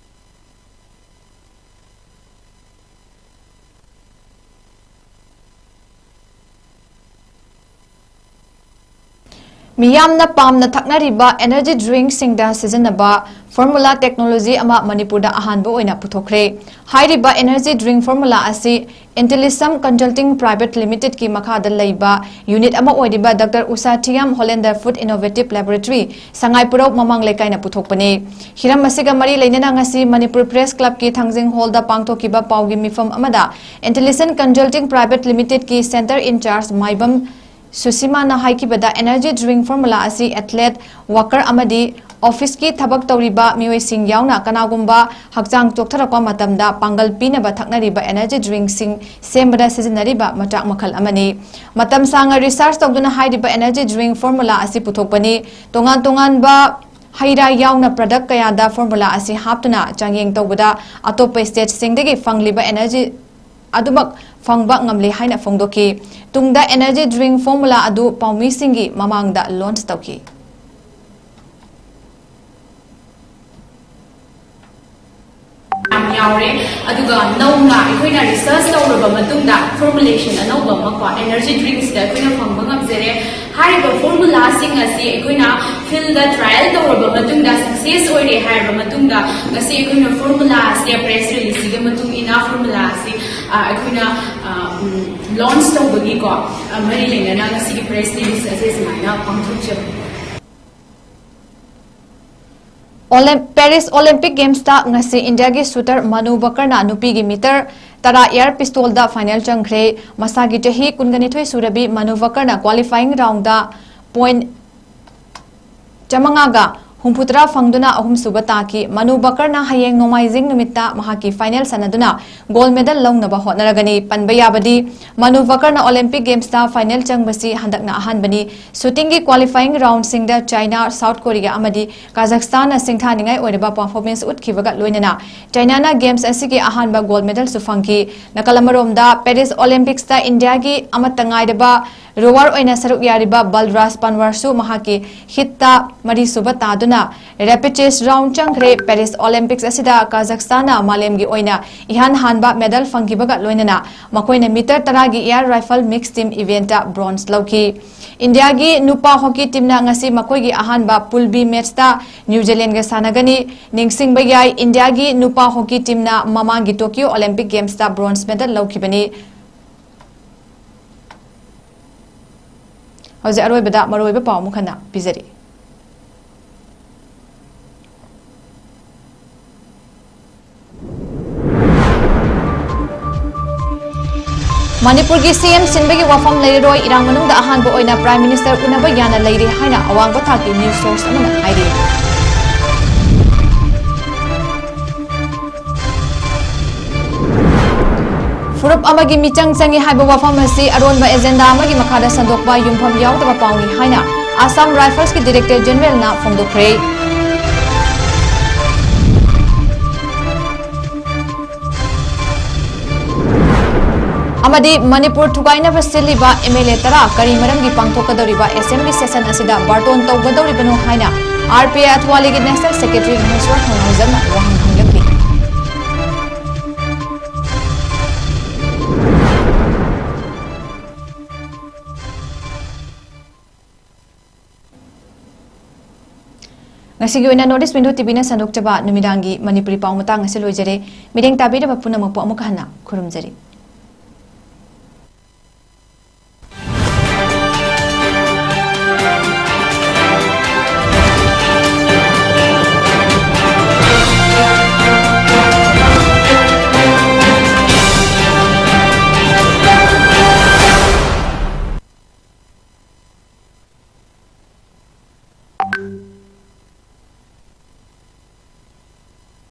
ꯃꯤꯌꯥꯝꯅ ꯄꯥꯝꯅ ꯊꯛꯅꯔꯤꯕ energy drink ꯁꯤꯡꯗ ꯁꯤꯖꯤꯟꯅꯕ Formula technology ꯑꯃ ꯃꯅꯤꯄꯨꯔꯗ ꯑꯍꯥꯟꯕ ꯑꯣꯏꯅ ꯄꯨꯊꯣꯛꯈ꯭ꯔꯦ꯫ ꯍꯥꯏꯔꯤꯕ energy drink formula ꯑꯁꯤ Intellisum Consulting Private Limited ꯀꯤ ꯃꯈꯥꯗ ꯂꯩꯕ unit ꯑꯃ ꯑꯣꯏꯔꯤꯕ ꯗꯥꯛꯇꯔ ꯎꯁꯥ ꯊꯤꯌꯥꯝ ꯍꯣꯂꯦꯟꯗꯔ Food Innovative Laboratory, ꯁꯉꯥꯏ ꯄꯨꯔꯧ ꯃꯃꯥꯡ ꯂꯩꯀꯥꯏꯅ ꯄꯨꯊꯣꯛꯄꯅꯤ꯫ ꯍꯤꯔꯝ ꯑꯁꯤꯒ ꯃꯔꯤ ꯂꯩꯅꯅ ꯉꯁꯤ ꯃꯅꯤꯄꯨꯔ Press Club ꯀꯤ ꯊꯥꯡꯖꯤꯡ hall ꯗ ꯄꯥꯡꯊꯣꯛꯈꯤꯕ ꯄꯥꯎꯒꯤ ꯃꯤꯐꯝ ꯑꯃꯗ Intellisum Consulting Private Limited ꯀꯤ Center in Charge Maibam ꯁꯨꯁꯤꯃꯥꯅ ꯍꯥꯏꯈꯤꯕꯗ, energy drink formula ꯑꯁꯤ athlete, worker ꯑꯃꯗꯤ office ꯀꯤ ꯊꯕꯛ ꯇꯧꯔꯤꯕ ꯃꯤꯑꯣꯏꯁꯤꯡ ꯌꯥꯎꯅ ꯀꯅꯥꯒꯨꯝꯕ ꯍꯛꯆꯥꯡ ꯆꯣꯛꯊꯔꯛꯄ ꯃꯇꯝꯗ ꯄꯥꯡꯒꯜ ꯄꯤꯅꯕ ꯊꯛꯅꯔꯤꯕ energy drink ꯁꯤꯡ ꯁꯦꯝꯕꯗ ꯁꯤꯖꯤꯟꯅꯔꯤꯕ ꯃꯆꯥꯛ ꯃꯈꯜ ꯑꯃꯅꯤ꯫ ꯃꯇꯝ ꯁꯥꯡꯅ research ꯇꯧꯗꯨꯅ ꯍꯥꯏꯔꯤꯕ energy drink formula ꯑꯁꯤ ꯄꯨꯊꯣꯛꯄꯅꯤ꯫ ꯇꯣꯉꯥꯟ ꯇꯣꯉꯥꯟꯕ ꯍꯩ ꯔꯥ ꯌꯥꯎꯅ product ꯀꯌꯥꯗ formula ꯑꯁꯤ ꯍꯥꯞꯇꯨꯅ ꯆꯥꯡꯌꯦꯡ ꯇꯧꯕꯗ ꯑꯇꯣꯞꯄ state ꯁꯤꯡꯗꯒꯤ ꯐꯪꯂꯤꯕ energy ꯑꯗꯨꯃꯛ ꯐꯪꯕ ꯉꯝꯂꯦ ꯍꯥꯏꯅ ꯐꯣꯡꯗꯣꯛꯈꯤ꯫ ꯇꯨꯡꯗ energy drink formula ꯑꯗꯨ ꯄꯥꯎꯃꯤꯁꯤꯡꯒꯤ ꯃꯃꯥꯡꯗ launch ꯇꯧꯈꯤ꯫ ꯌꯥꯝ ꯌꯥꯎꯔꯦ꯫ ꯑꯗꯨꯒ ꯅꯧꯅ ꯑꯩꯈꯣꯏꯅ research ꯇꯧꯔꯕ ꯃꯇꯨꯡꯗ formulation ꯑꯅꯧꯕ ꯑꯃꯀꯣ energy drinks ꯇ ꯑꯩꯈꯣꯏꯅ ꯐꯪꯕ ꯉꯝꯖꯔꯦ꯫ ꯍꯥꯏꯔꯤꯕ formula ꯁꯤꯡ ꯑꯁꯤ ꯑꯩꯈꯣꯏꯅ field ꯇ trial ꯇꯧꯔꯕ ꯃꯇꯨꯡꯗ success ꯑꯣꯏꯔꯦ ꯍꯥꯏꯔꯕ ꯃꯇꯨꯡꯗ ꯉꯁꯤ ꯑꯩꯈꯣꯏꯅ formula ꯑꯁꯤ press release ꯁꯤꯒꯤ ꯃꯇꯨꯡ ꯏꯟꯅ formula ꯑꯁꯤ, ꯑ, ꯑꯩꯈꯣꯏꯅ, ꯑ, ꯎꯝ, launch ꯇꯧꯕꯒꯤꯀꯣ, ꯑ, ꯃꯔꯤ ꯂꯩꯅꯅ ꯉꯁꯤꯒꯤ press release ꯑꯁꯤ ꯁꯨꯃꯥꯏꯅ ꯄꯥꯡꯊꯣꯛꯆꯕꯅꯤ꯫ Olymp-, Paris Olympic Games ꯇ ꯉꯁꯤ ꯏꯟꯗꯤꯌꯥꯒꯤ shooter ꯃꯅꯨ ꯕꯀꯔꯅ ꯅꯨꯄꯤꯒꯤ meter ꯇꯔꯥ air pistol ꯗ final ꯆꯪꯈ꯭ꯔꯦ꯫ ꯃꯁꯥꯒꯤ ꯆꯍꯤ ꯀꯨꯟꯒ ꯅꯤꯊꯣꯏ ꯁꯨꯔꯕꯤ ꯃꯅꯨ ꯕꯀꯔꯅ qualifying round ꯗ point ꯆꯥꯃꯉꯥꯒ ꯍꯨꯝꯐꯨꯇꯔꯥ ꯐꯪꯗꯨꯅ ꯑꯍꯨꯝꯁꯨꯕ ꯇꯥꯈꯤ꯫ ꯃꯅꯨ ꯕꯀꯔꯅ ꯍꯌꯦꯡ ꯅꯣꯡꯃꯥꯏꯖꯤꯡ ꯅꯨꯃꯤꯠꯇ ꯃꯍꯥꯛꯀꯤ final ꯁꯥꯟꯅꯗꯨꯅ gold medal ꯂꯧꯅꯕ ꯍꯣꯠꯅꯔꯒꯅꯤ꯫ ꯄꯟꯕ ꯌꯥꯕꯗꯤ, ꯃꯅꯨ ꯕꯀꯔꯅ Olympic Games ꯇ final ꯆꯪꯕꯁꯤ ꯍꯟꯗꯛꯅ ꯑꯍꯥꯟꯕꯅꯤ꯫ Shooting ꯒꯤ qualifying round ꯁꯤꯡꯗ China, South Korea ꯑꯃꯗꯤ Kazakhstan ꯅ ꯁꯤꯡꯊꯥꯅꯤꯡꯉꯥꯏ ꯑꯣꯏꯔꯕ performance ꯎꯠꯈꯤꯕꯒ ꯂꯣꯏꯅꯅ China ꯅ games ꯑꯁꯤꯒꯤ ꯑꯍꯥꯟꯕ gold medal ꯁꯨ ꯐꯪꯈꯤ꯫ ꯅꯥꯀꯜ ꯑꯃꯔꯣꯝꯗ, Paris Olympics ꯇ ꯏꯟꯗꯤꯌꯥꯒꯤ ꯑꯃꯠꯇ ꯉꯥꯏꯔꯕ rower ꯑꯣꯏꯅ ꯁꯔꯨꯛ ꯌꯥꯔꯤꯕ ꯕꯜꯔꯥꯖ ꯄꯟꯋꯥꯔꯁꯨ ꯃꯍꯥꯛꯀꯤ heat ꯇ ꯃꯔꯤꯁꯨꯕ ꯇꯥꯗꯨꯅ Rapid chase round ꯆꯪꯈ꯭ꯔꯦ꯫ Paris Olympics ꯑꯁꯤꯗ ꯀꯥꯖꯥꯈꯁꯇꯥꯟꯅ ꯃꯥꯂꯦꯝꯒꯤ ꯑꯣꯏꯅ ꯏꯍꯥꯟ ꯍꯥꯟꯕ medal ꯐꯪꯈꯤꯕꯒ ꯂꯣꯏꯅꯅ ꯃꯈꯣꯏꯅ meter ꯇꯔꯥꯒꯤ air rifle mixed team event ꯇ bronze ꯂꯧꯈꯤ꯫ ꯏꯟꯗꯤꯌꯥꯒꯤ ꯅꯨꯄꯥ hockey team ꯅ ꯉꯁꯤ ꯃꯈꯣꯏꯒꯤ ꯑꯍꯥꯟꯕ Pool B match ꯇ New Zealand ꯒ ꯁꯥꯟꯅꯒꯅꯤ꯫ ꯅꯤꯡꯁꯤꯡꯕ ꯌꯥꯏ, ꯏꯟꯗꯤꯌꯥꯒꯤ ꯅꯨꯄꯥ hockey team ꯅ ꯃꯃꯥꯡꯒꯤ Tokyo Olympic Games ꯇ bronze medal ꯂꯧꯈꯤꯕꯅꯤ꯫ ꯍꯧꯖꯤꯛ ꯑꯔꯣꯏꯕꯗ ꯃꯔꯨꯑꯣꯏꯕ ꯄꯥꯎ ꯑꯃꯨꯛ ꯍꯟꯅ ꯄꯤꯖꯔꯤ꯫ ꯃꯅꯤꯄꯨꯔꯒꯤ C M ꯁꯤꯟꯕꯒꯤ ꯋꯥꯐꯝ ꯂꯩꯔꯔꯣꯏ, ꯏꯔꯥꯡ ꯃꯅꯨꯡꯗ ꯑꯍꯥꯟꯕ ꯑꯣꯏꯅ Prime Minister ꯎꯅꯕ ꯌꯥꯅ ꯂꯩꯔꯦ ꯍꯥꯏꯅ ꯑꯋꯥꯡꯕ ꯊꯥꯛꯀꯤ news source ꯑꯃꯅ ꯍꯥꯏꯔꯤ꯫ ꯐꯨꯔꯨꯞ ꯑꯃꯒꯤ ꯃꯤꯆꯪ ꯆꯪꯏ ꯍꯥꯏꯕ ꯋꯥꯐꯝ ꯑꯁꯤ ꯑꯔꯣꯟꯕ agenda ꯑꯃꯒꯤ ꯃꯈꯥꯗ ꯁꯟꯗꯣꯛꯄ ꯌꯨꯝꯐꯝ ꯌꯥꯎꯗꯕ ꯄꯥꯎꯅꯤ ꯍꯥꯏꯅ Assam Rifles ꯀꯤ Director General ꯅ ꯐꯣꯡꯗꯣꯛꯈ꯭ꯔꯦ꯫ ꯑꯃꯗꯤ ꯃꯅꯤꯄꯨꯔ ꯊꯨꯒꯥꯏꯅꯕ ꯁꯤꯜꯂꯤꯕ M L A ꯇꯔꯥ ꯀꯔꯤ ꯃꯔꯝꯒꯤ ꯄꯥꯡꯊꯣꯛꯀꯗꯧꯔꯤꯕ assembly session ꯑꯁꯤꯗ ꯕꯥꯔꯇꯣꯟ ꯇꯧꯒꯗꯧꯔꯤꯕꯅꯣ ꯍꯥꯏꯅ R P I ꯑꯊ꯭ꯋꯥꯂꯤꯒꯤ National Secretary ꯃꯍꯦꯁ꯭ꯋꯔ ꯊꯧꯅꯥꯎꯖꯝꯅ ꯋꯥꯍꯪ ꯍꯪꯂꯛꯂꯤ꯫ ꯉꯁꯤꯒꯤ ꯑꯣꯏꯅ North East Window T V ꯅ ꯁꯟꯗꯣꯛꯆꯕ ꯅꯨꯃꯤꯗꯥꯡꯒꯤ ꯃꯅꯤꯄꯨꯔꯤ ꯄꯥꯎ ꯃꯇꯥꯡ ꯑꯁꯤ ꯂꯣꯏꯖꯔꯦ꯫ ꯃꯤꯠꯌꯦꯡ ꯇꯥꯕꯤꯔꯕ ꯄꯨꯝꯅꯃꯛꯄꯨ ꯑꯃꯨꯛꯀ ꯍꯟꯅ ꯈꯨꯔꯨꯝꯖꯔꯤ꯫